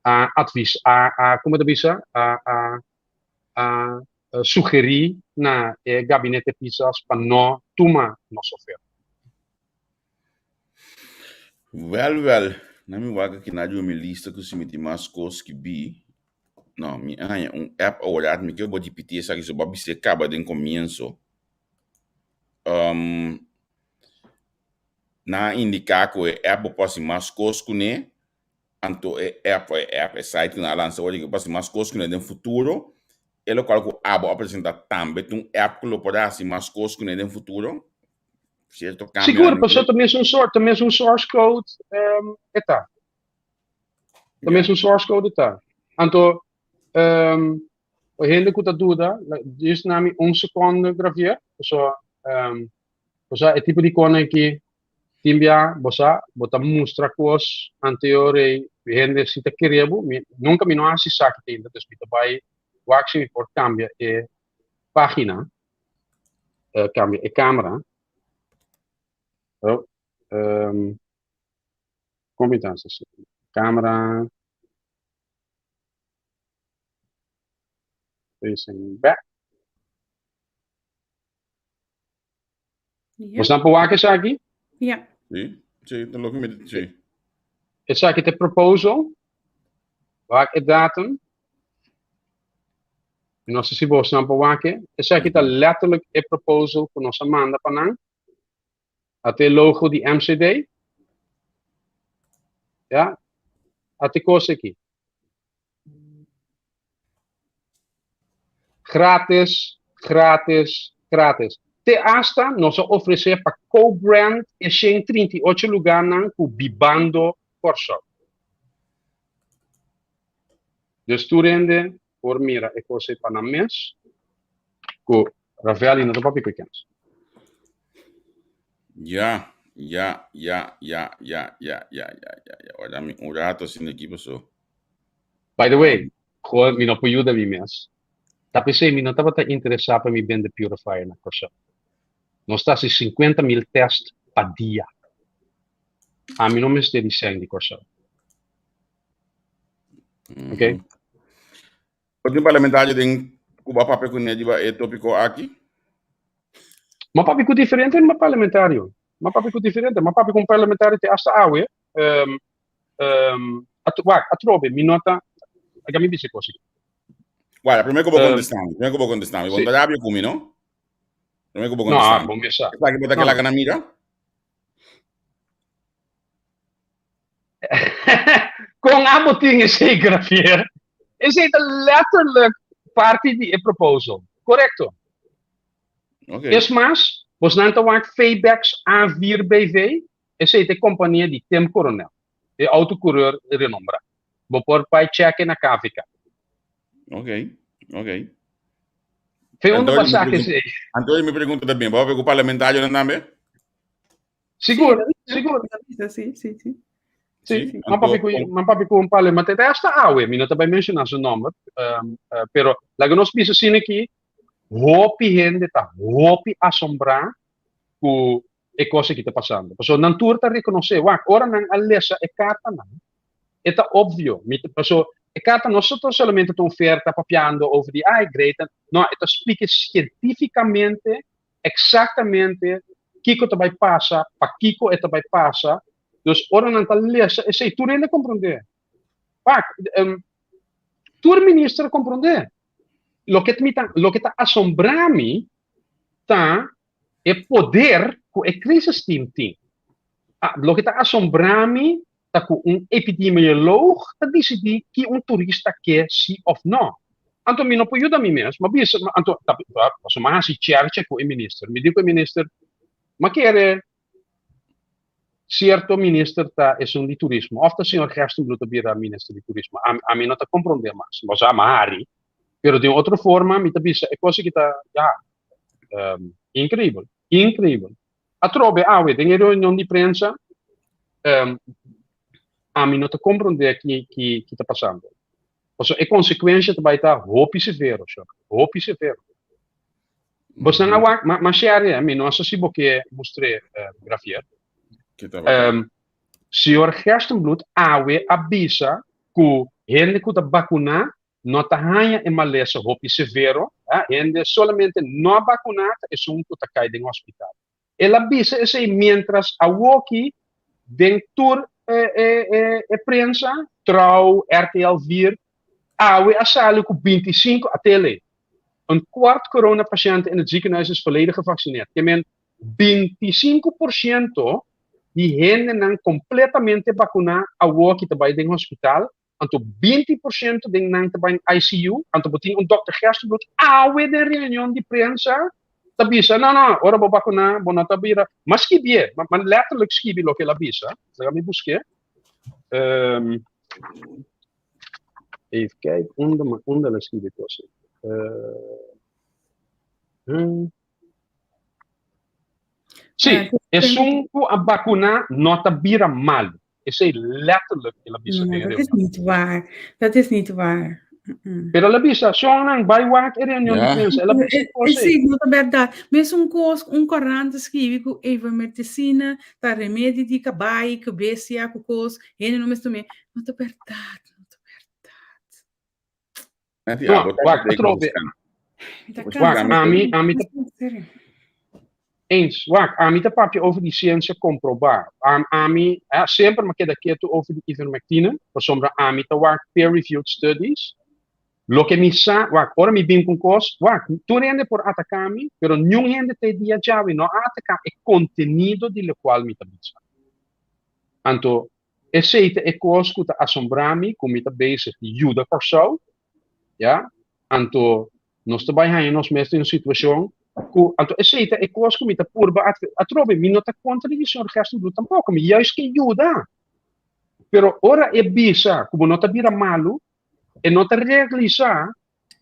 a advis, a, a, komo ta bisa, a, a, a sugerí na e gabinete Pisas pa no tuma nos oferta. Wèl, wèl, na mi wak aki na riba mi lista ku si mi tin mas kos skibí. No, mi a haña un app aworat, mi ke bo ripití esaki so bo a bis'é kaba den komienso. Nan a indiká ku e app bo por hasi mas kos kuné. Anto e app, e app, e site ku nan a lansa awor, ku por hasi mas kos kuné den futuro. E lokual ku abo a presentá tambe ta un app ku lo por hasi mas kos kuné den futuro. Sierto kambionan Sigur, den pasobra dje. ta mesun sort, ta mesun source code e ta. Ta mesun source code e ta. Anto, pa hende ku ta duda, djis na mi un sekonde Gravier, pasobra Bo sa e tipo di kona ki tin bia bo sa bo ta mustra kos anterior ei hende si ta kere bo mi nunka mi no hasi esaki te ainda dus mi ta bai wak si mi por kambia e pagina kambia e kamera. Kon mi ta hasi esei? Camera. Facing back. Ja. Bo snap wak esaki? Ja. Sí, sí, ta loke mi, sí. Esaki ta proposal. Wak e datum. Mi no sa si bo snap wak e. Esaki ta letterlijk e proposal ku nos a manda pa nan. Ata e logo di MCD. Ja. Ata e kos aki. Gratis, gratis, gratis. Te hasta nos a ofresé pa co-brand e 138 lugánan ku Bibando Kòrsou. Dus tur hende por mira e kos ei pa nan mes ku Ravelli no ta papia ku e kens. Ja, ja, ja, ja, ja, ja, ja, ja, ja, ja. Warda mi un rato asina aki paso. By the way, gewoon mi no por yuda mi mes. Ta p'esei mi no tabata interesá pa mi bende purifier na Kòrsou. Nos ta hasi 50 mil tèst pa dia. Ami no mester di sèn di Kòrsou. Ok? Otro parlamentario den ku ba papia kuné riba e tópiko aki? Ma papia ku diferente ma parlamentario. Ma papia ku diferente. Ma papia ku un parlamentario te hasta awe. Um, um, at, wak, atrobe, mi no ta... Aga mi bisa kos aki. Guarda, primero ku bo kontestami, primero ku bo kontestami. Bo no ta rabia ku mi, no? Primero ku bo No, kontestami. bo mesa. Esaki bo ta No. ke laga na mira? Kon abo tin esei, Gravier? Esei ta letterlijk parti di e proposal. Korekto. Okay. Es mas, bosnan ta wak Febex A4 BV, esei ta e kompania di Tim Coronel, e autocoureur renombrá. Bo por bai check na KVK. Ok, ok. Fe unda Antonio, bo mi sa pregunta, esei? Antonio, mi pregunta ta bien. Bo papia ku parlamentarionan tambe? Sigur, Sí, sigur. Sí, sí, sí. Sí, Sí, man papi ku, man papi ku un pale, ma te hasta awe, mi no ta bai menshoná su nòmber, um, uh, pero laga nos bisa asina aki, hopi hende ta hopi asombrá ku e kos aki ta pasando. Pasobra nan tur ta rekonosé, wak, ora nan a lesa e kartanan, e ta obvio, mi ta, paso e karta no ta solamente ta un oferta papiando over di, ai, great, no, e ta splika sientífikamente exactamente kiko ta bai pasa, pakiko e ta bai pasa. Dus ora nan ta lesa esei, tur hende comprende. Pak, um, tur minister comprende. Loke mi ta, loke ta asombrá mi ta e poder ku e crisis team tin. Ah, loke ta asombrá mi ta ku un epidemioloog ta disidí ki un turista ke si òf nò. Anto mi no por yuda mi mes. Mi a bisa, anto ta pasobra mi a hasi chèrchè ku e minister. Mi di ku e minister, mi a kere sierto minister ta esun di turismo òf ta señor Gerstenbluth ta bira minister di turismo. Ami no ta komprondé mas. Osea, mi a hari, pero di un otro forma mi ta bisa e kos aki ta, ya, inkreibel, inkreibel. Atrobe awe den e reunion di prensa um, ami no ta comprende ki, ki, ki ta pasando. Paso e consecuencia ta bai ta hopi severo, sho. Hopi severo. Bosnan mm -hmm. awak, ma, ma share, mi no sa si bo ke mustre uh, Grafier. Um, Señor Gerstenbluth awe a bisa ku hende ku ta vacuná no ta haña e malesa hopi severo, hende solamente no a bakuná ta esun ku ta kai den hospital. El a bisa esei miéntras awoki den tur e prensa, Trouw, RTL 4, awe a sali ku 25 a tele. Een kwart coronapatiënten in het ziekenhuis is volledig gevaccineerd. Ke men 25% di hendenan kompletamente bakuná awoki ta bai den hospital anto 20% den nan ta bai ICU, anto bo tin un dokter Gerstenbluth awe den reunion di prensa ta bisa, no, no, ora bo vacuná, bo no ta bira, ma skibié, ma, ma letterlijk skibi loke el a bisa, laga mi buské. Um, even kijken, unda, unda el a skibi kos. Uh, hmm. Sí, esun ku a vacuná no ta bira malu. Esei letterlijk el a bisa No, den dat is reunion. niet waar. Dat is niet waar. Pero el a bisa, shonnan, bai wak e reunion di prensa. El a bisa kos ei. Sí, no ta bèrdat. Mesun kos, un korant ta skibi ku ivermecticina ta remedi di kabai, ku bestia, ku kos, hende no mester tum'é. No ta bèrdat, no ta bèrdat. Nati, No, abo ta wak, kende atrobe. konstant. Mi ta Wak, kansa. ami, ami ta Serio. Eens, wak, ami ta papia over di siensia komprobá. Am, ami, eh, semper mi a keda ketu over di ivermectine, pasobra ami ta wak peer-reviewed studies. Loke mi sa, wak, ora mi bin ku un kos, wak, tur hende por ataká mi, pero niun hende te dia djawe no a ataká e kontenido di lokual mi ta bisa. Anto, esei ta e kos ku ta asombrá mi, ku mi ta bezig di yuda Kòrsou, ya, anto nos ta bai haña nos mes den un situashon ku, anto esei ta e kos ku mi ta purba atrobe, mi no ta kontra di señor Gerstenbluth tampoko, mi juist ke yuda, pero ora e bisa ku bo no ta bira malu, e no ta realisá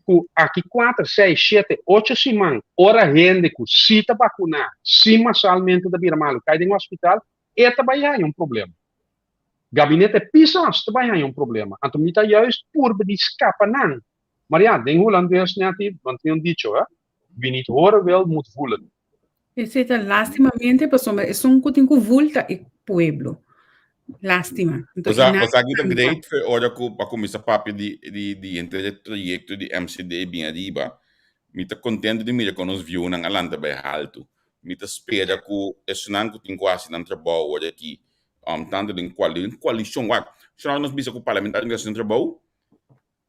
ku aki kuater, seis, shete, ocho siman, ora hende ku si ta bakuná, si masalmente ta bira malu, kai den hospital, e ta bai haña un problema. Gabinete Pisas ta bai haña un problema. Anto mi ta juist purba di skapa nan. Maar ja, den Hulandes nèt nan tin un dicho, hè, Wie niet horen wil, moet voelen. Esei ta lastimamente pasobra esun ku tin ku vul ta e pueblo. Lastima. Anto Osa, e nan osa ki ta kanta. great fe ora ku pa kuminsá papia di di di henter e trayekto di MCD bin ariba. Mi ta kontento di mira kon nos viewnan a lanta bai haltu. Mi ta spera ku esunnan ku tin ku hasi nan trabou ora aki, tantu den den koalishon, wak, si nos bisa ku parlamentario tin ku hasi nan trabou,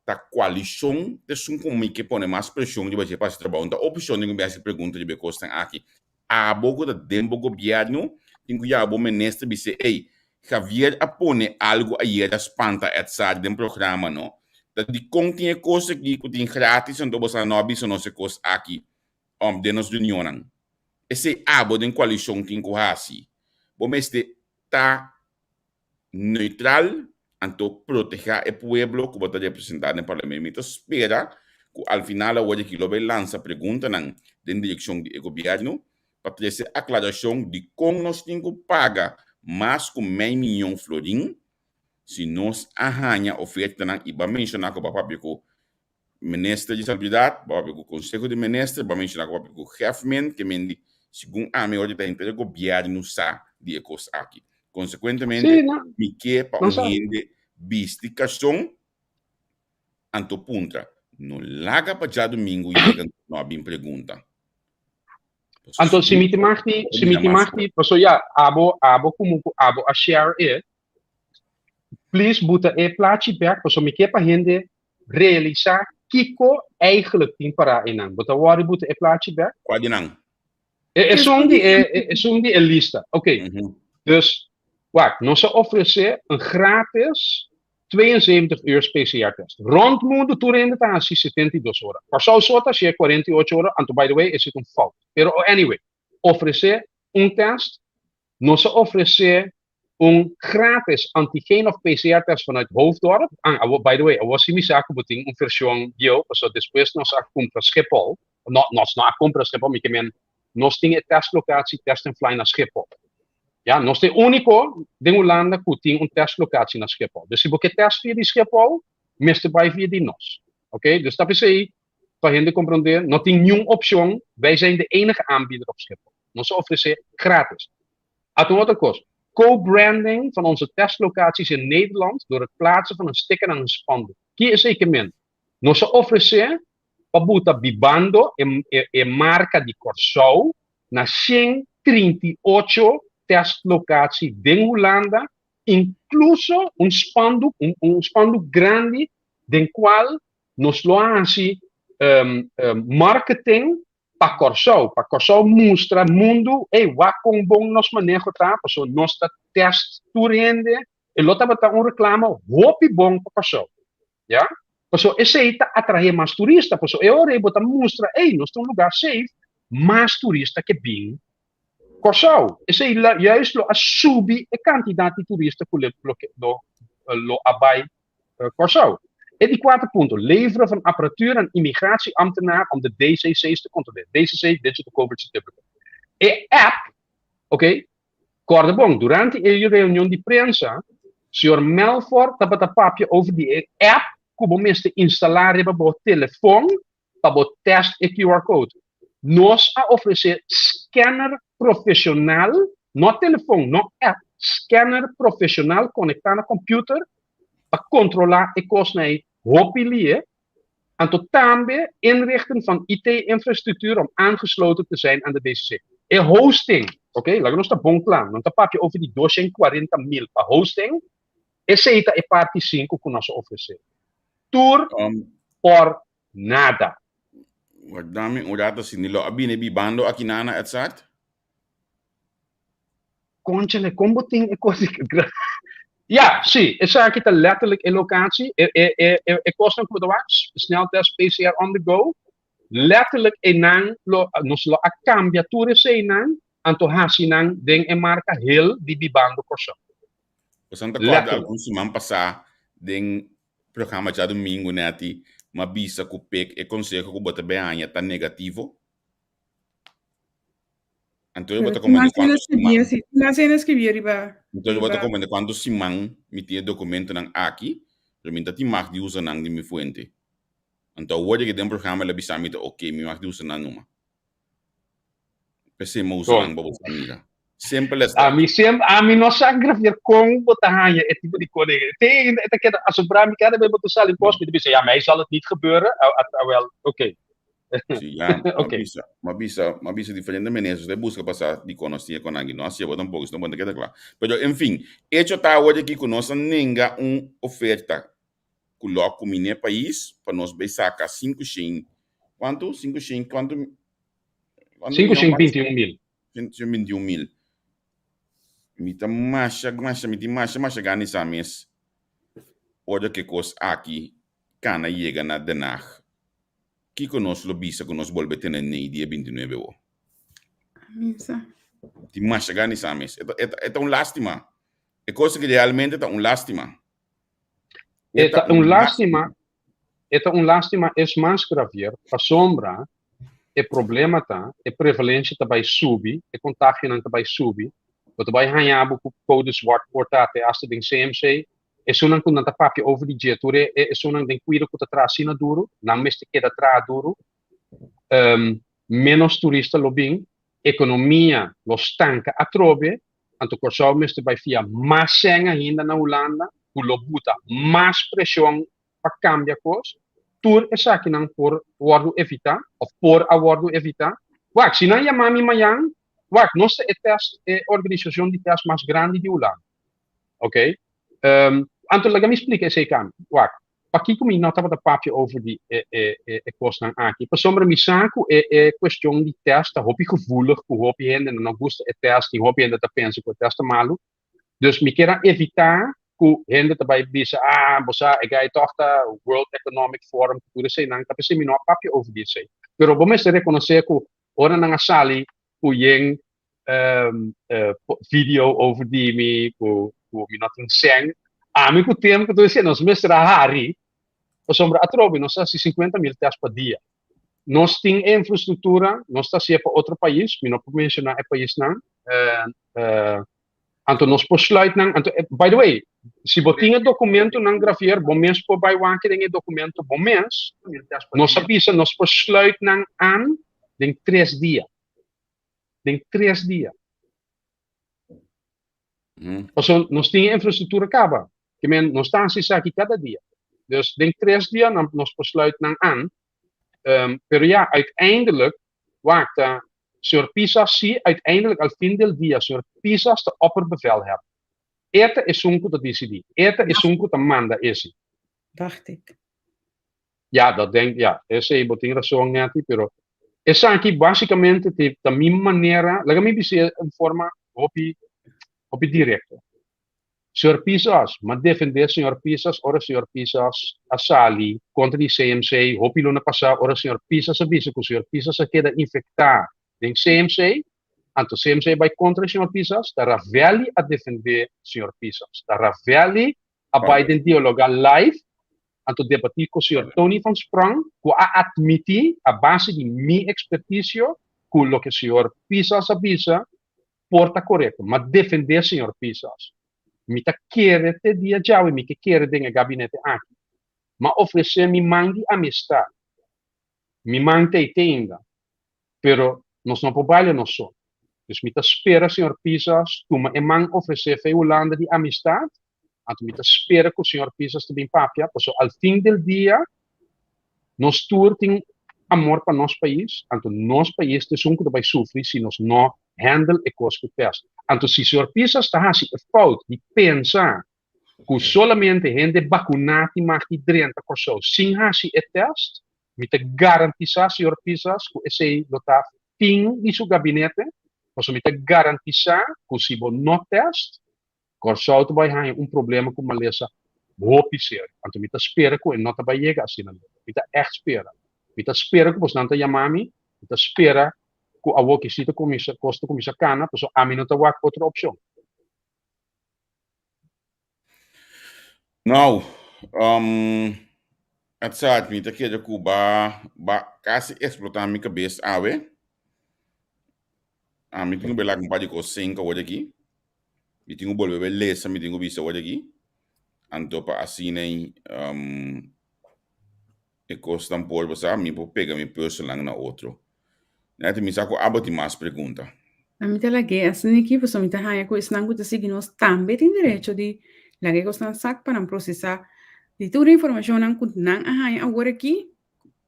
ta koalishon ta esun ku mi ke pone mas preshon riba dje pa hasi trabou. No ta oposishon tin ku bin hasi pregunta riba e kosnan aki. Abo ku ta den bo gobièrnu tin ku yama bo minister bis'é, ey, Javier a pone algu ayer a spanta Edsard den programa no. Ta dikon tin e kos aki ku tin gratis anto boso a no a bisa nos e kos aki den nos reunionnan? Esei abo den koalishon tin ku hasi. Bo mester ta neutral anto proteha e pueblo ku bo ta representa den parlamento. Mi ta spera ku al final awor aki lo bay lansa preguntanan den direkshon di e gobièrnu pa trese aklarashon dikon nos tin ku paga mas ku mei miyon florin si nos a haña ofertanan i bo a menshoná ku bo a papia ku Minister di Salubridad, bo papia ku Konseho di Minister, bo a menshoná ku bo papia ku Hefmen, ke men di segun ami ora di ta henter e gobièrnu sa di e kos aki. Konsekuentemente, Sí, no, mi ke pa no un sa. hende bisti karson anto puntra. No laga pa djadumingu yega no a bin pregunta. Anto si mi te mag di, si mi te mag di, paso ya, abo, abo komo ku abo a share e, please buta e plachi bek, paso mi ke pa hende Realisá kiko eigenlijk tin pará einan. Bo ta wòrdu buta e plachi bèk? Kua di nan? E esun di e esun di e lista. Oké. Dus, wak, nos a ofresé un gratis 72 uur PCR-test. Rònt mundu tur hende ta hasi 72 ora. Kòrsou so ta hasié 48 ora, anto by the way esei ta un fout. Pero anyway, ofresé un tèst, nos a ofresé un gratis antigen of PCR test vanuit Hoofddorp. Ah, awo, by the way, awo si mi sa ku bo tin un version bieu, pasobra despues nos a kumpra Schiphol. No, nos no a kumpra Schiphol, mi ke men nos tin e testlocatie Test and Fly na Schiphol. Ja, nos ta e úniko den Hulanda ku tin un testlocatie na Schiphol. Dus si bo ke test via di Schiphol, mester bai via di nos. Oké, dus ta p'esei pa hende komprondé, no tin niun opshon, wij zijn de enige aanbieder op Schiphol. Nos a ofresé gratis. Ata un otro kos, Co-branding van onze testlocaties in Nederland door het plaatsen van een sticker aan een spandoek. Ki esei ke men? Nos a ofresé pa buta Bibando, e e marka di Kòrsou, na 138 testlocatie den Hulanda, inkluso un spandoek, un un spandoek grandi den kual nos lo a hasi marketing pa Kòrsou, pa Kòrsou mustra mundu, ey, wak kon bon nos maneho ta, pasobra nos ta tèst tur hende, e lo tabata un reklamo hopi bon pa Kòrsou, ya. Pasobra esei ta atraé mas turista, pasobra e ora ei bo ta mustra, ey, nos ta un lugá safe, mas turista ke bin Kòrsou. Esei juist lo a subi e kantidat di turista ku lo lo a bai Kòrsou. E di kuater punto, leveren van apparatuur aan immigratieambtenaar om de DCC's te controleren. DCC, Digital Covid Certificate. E app, oké, kòrda bon, durante e reunion di prensa, señor Melfor tabata papia over di e app. ku bo mester instalá riba bo telefòn pa bo tèst e QR code. Nos a ofresé scanner profeshonal, no telefòn, no app, scanner profeshonal konektá na kòmpiuter pa kontrolá e kosnan ei hopi lihe. Anto tambe inrichten van IT-infrastructuur om aangesloten te zijn aan de DCC. E hosting, ok, laga nos ta bon kla, no ta papia over di 240 mil pa hosting, esei ta e parti sinku ku nos a ofresé. Tur por nada. Wardami un rato si ni lo a bini bibando aki nana Edzard. Conchale, kon bo tin e kos di Ja, sí, esaki ta letterlijk e locatie. E, e, e, e, e kosnan ku bo ta wak, sneltest PCR on the go. Letterlijk einan lo, nos lo a kambia tur eseinan, anto hasi nan den e marka heel di Bibando Kòrsou. Bosan ta kòrda algun siman pasá den programa djadumingu nèti m'a bisa ku pek e konseho ku bo ta bai haña ta negativo? Anto bo ta komende kuantu siman. Anto bo ta komende kuantu siman mi tin e dokumentonan aki, pero mi ta tin mag di usa nan di mi fuente. Anto awor di den programa el a bisa mi ta ok, mi mag di usa nan numa. P'esei mi a usa nan pa bo sa mira. Simpel as that. Ami sem, ami no sa Gravier kon bo ta haña e tipo di kos. Te ainda e ta keda asombrá mi kada bes bo ta sali kos, mi ta bisa, ja, mij zal het niet gebeuren. Awel, oké. Sí, ya, m'a bisa, m'a bisa, m'a bisa diferente ministers ta buska pa sa dikon nos tin e konanki. No a sieba tampoko, si no bo no ta keda kla. Pero, en fin, echo ta awor aki ku nos a nenga un oferta ku lo a kuminé pais pa nos bai saka 500, kuantu? 500, kuantu? 521 mil. 521 mil. Mi ta masha, masha, mi tin masha, masha gana di sa mes ora ku e kos aki kana yega na Den Haag. Kiko nos lo bisa ku nos bolbe tene nei dia 29 wo? Misa. Tin masha gana di sa mes. E ta, e ta, e ta un lastima. E kos aki realmente ta un lastima. E ta un lastima, e ta un lastima es mas gravier, pasobra e problema ta, e prevalensia ta bai subi, e kontagionan ta bai subi, bo ta bai haña bo ku kode zwart por ta te hasta den CMC, esunnan ku nan ta papia over di dje, tur e esunnan den kuido ku ta traha asina duru, nan mester keda traha duru, menos turista lo bin, ekonomia lo stanka atrobe, anto Kòrsou mester bai fia mas sèn ainda na Hulanda ku lo buta mas preshon pa kambia kos, tur esakinan por wòrdu evitá òf por a wòrdu evitá. Wak, si nan yama mi mañan, wak, nos ta e tèst, e organisashon di tèst mas grandi di Hulanda. Ok? Anto laga mi splika esei kami. Wak, pakiko mi no tabata papia over di e e e e kosnan aki? Pasobra mi sa ku e e kuestion di tèst ta hopi gevoelig ku hopi hende no gusta e tèst i hopi hende ta pensa ku e tèst ta malu. Dus mi kier a evitá ku hende ta bai bisa, ah, bo sa, e gai tòg ta World Economic Forum ku tur eseinan. Ta p'esei mi no a papia over di esei. Pero bo mester rekonosé ku ora nan a sali ku yen video over di mi ku ku mi no tin sèn. Ami ku Tim ku tur esei nos mester a hari pasobra atrobe nos ta hasi 50.000 tèst pa dia. Nos tin e infrastruktura, nos ta hasié pa otro pais, mi no por menshoná e paisnan, anto nos por sluit nan, anto by the way, si bo tin e dokumentonan Gravier, bo mes por bai wak den e dokumento bo mes, nos a bisa nos por sluit nan aan den tres dia. Den tres dia. Pasobra nos tin e infrastruktura kaba. Ke men nos ta hasi esaki kada dia. Dus den tres dia nan nos por sluit nan aan. Pero ya, uiteindelijk, wak ta señor Pisas si uiteindelijk al fin del dia señor Pisas ta opperbevelhebber. E ta esun ku ta disidí. E ta esun ku ta manda esi. Dacht ik. Ja, dat denk, ja, esei bo tin rason Netty, pero esaki básicamente te ta mi manera, laga mi bis'é en forma hopi, hopi directo. Señor Pisas, m'a defendé señor Pisas ora señor Pisas a sali contra di CMC hopi luna pasá ora señor Pisas a bisa cu señor Pisas a keda infectá den CMC, anto CMC bai contra señor Pisas, ta Ravelli a defendé señor Pisas, ta Ravelli a bai den dialoga live anto debatí ku señor Tony van Sprang ku a atmití a base di mi ekspertisio ku loke señor Pisas a bisa por ta korekto. M'a defendé señor Pisas. Mi ta kere te dia djawe mi ke kere den e gabinete aki. M'a ofresé mi man di amistat. Mi man ta ei te ainda. Pero nos no por baila nos so. Dus mi ta spera señor Pisas tuma e man ofresé fei Hulanda di amistat, anto mi ta spera ku señor Pisas ta bin papia, pasobra al fin del dia nos tur tin amor pa nos pais, anto nos pais ta esun ku ta bai sufri si nos no handle e kos ku tèst. Anto si señor Pisas ta hasi e fout di pensa ku solamente hende bakuná tin mag di drenta Kòrsou sin hasi e tèst, mi ta garantisá señor Pisas ku esei lo ta fin di su gabinete, pasobra mi ta garantisá ku si bo no tèst, Kòrsou ta bai haña un problema ku malesa hopi serio. Anto mi ta spera ku e no ta bai yega asina leu. Mi ta ègt spera. Mi ta spera ku bosnan ta yama mi, mi ta spera ku awor ki si ta kuminsá kos ta kuminsá kana, pasobra ami no ta wak otro opshon. Nou, um, Edzard, mi ta kere ku ba, ba kasi eksplotá mi kabes awe. Ami tin ku bela un par di kos senka awor aki. Mi tin ku bolbe bai lesa, mi tin ku bisa awor aki. Anto pa asina ei, um, E kosnan por bo sa, mi por pega mi pùzelnan na otro. Nèt mi sa ku abo tin mas pregunta. Ami ta lag'é asina aki pasobra mi ta haña ku esnan ku ta sigui nos tambe tin derecho di laga e kosnan sak pa nan prosesá di tur e informashonnan ku nan a haña awor aki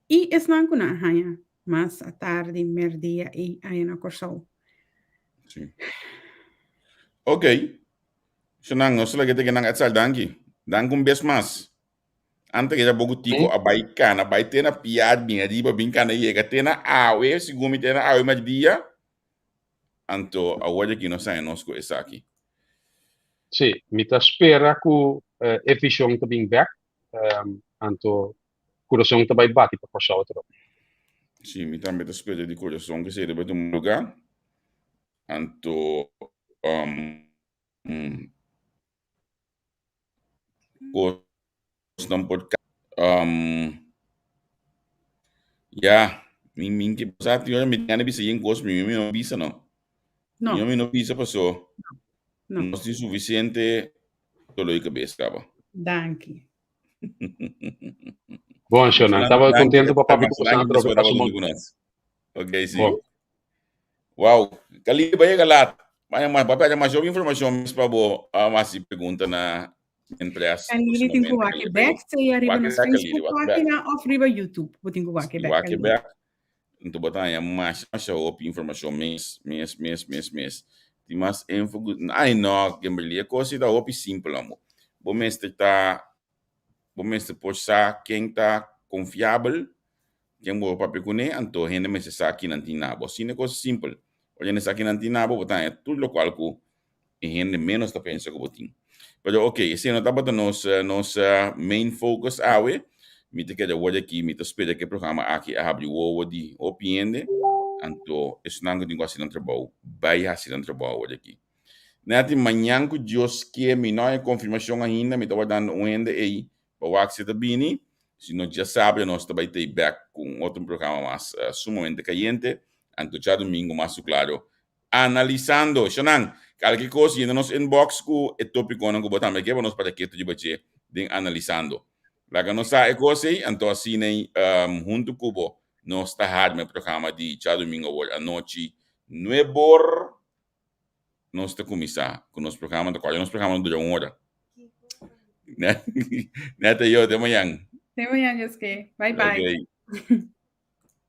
i esnan ku nan a haña mas atardi, mèrdia i aya na Kòrsou. Sí. Ok. Shonnan, nos ta lag'é te kinan. Edsel, danki. Danki un bes mas. Ante que ya boku tiko a bai kana, bai te na piar bin ariba, bin kana yega te na awe, segun mi te na awe merdia. Anto awor aki nos haña nos ku esaki. Sí, mi ta spera ku e vision ta bin bek, anto kurason ta bai bati pa Kòrsou atrobe. Sí, mi tambe ta spera di kurason ku esei ta bai tuma lugá. Anto Kosnan por um, ya, mi mi ke sa ti ora mi gana bisa yen kos mi mi no bisa no. No. Mi no bisa paso. No. Nos tin suficiente dolor di cabeza caba. Danki. Bon, Shona, taba contento pa papia ku boso atrobe. Pasa un bon. Ok, sí. Bon. Wow, Kali ba yega laat. Baña mas, papia haña mas hopi informashon mes pa bo hasi pregunta na Entreas. Kalili tin ku wak e bek, sea riba nos Facebook página of riba YouTube. Bo tin ku wak e bek. Wak e bek. Enton bo ta haña masha masha hopi informashon mes, mes, mes, mes, mes. Tin mas info ku, ay no, Kimberly, e kos ei ta hopi simpel amo. Bo mester ta, bo mester por sa ken ta konfiabel Ken bo papia kuné, anto hende mester sa kinan tin na bo. Asina e kos simpel. Ora hende sa kinan tin na bo, bo ta haña tur lokual ku e hende ménos ta pensa ku bo tin. Pero ok, esei no tabata nos nos main focus awe. Mi ta keda wòrdu aki, mi ta spera ku e programa aki a habri wowo di hopi hende, anto esnan ku tin ku hasi nan trabou, bai hasi nan trabou awor aki. Nèt mañan ku Dios ke, mi no haña konfirmashon ainda, mi ta wardando un hende ei Pa wak si ta bini, si no djasabra nos ta bai tei bek ku un otro programa mas sumamente kayente, anto djadumingu mas su klaro Analisando. Shanan, kalke kos yena nos inbox ku e topikonan ku bo tambe ke pa nos para ketu riba dje den Analisando. Laga nos sa e kos ei, anto asina ei huntu ku bo nos ta harma e programa di djadumingu awor anochi nuebor. Nos ta kuminsá ku nos programa, ta kòrda nos programa no dura un ora. Neta yo, te mañan. Te mañan, Joske. Bye bye. Okay.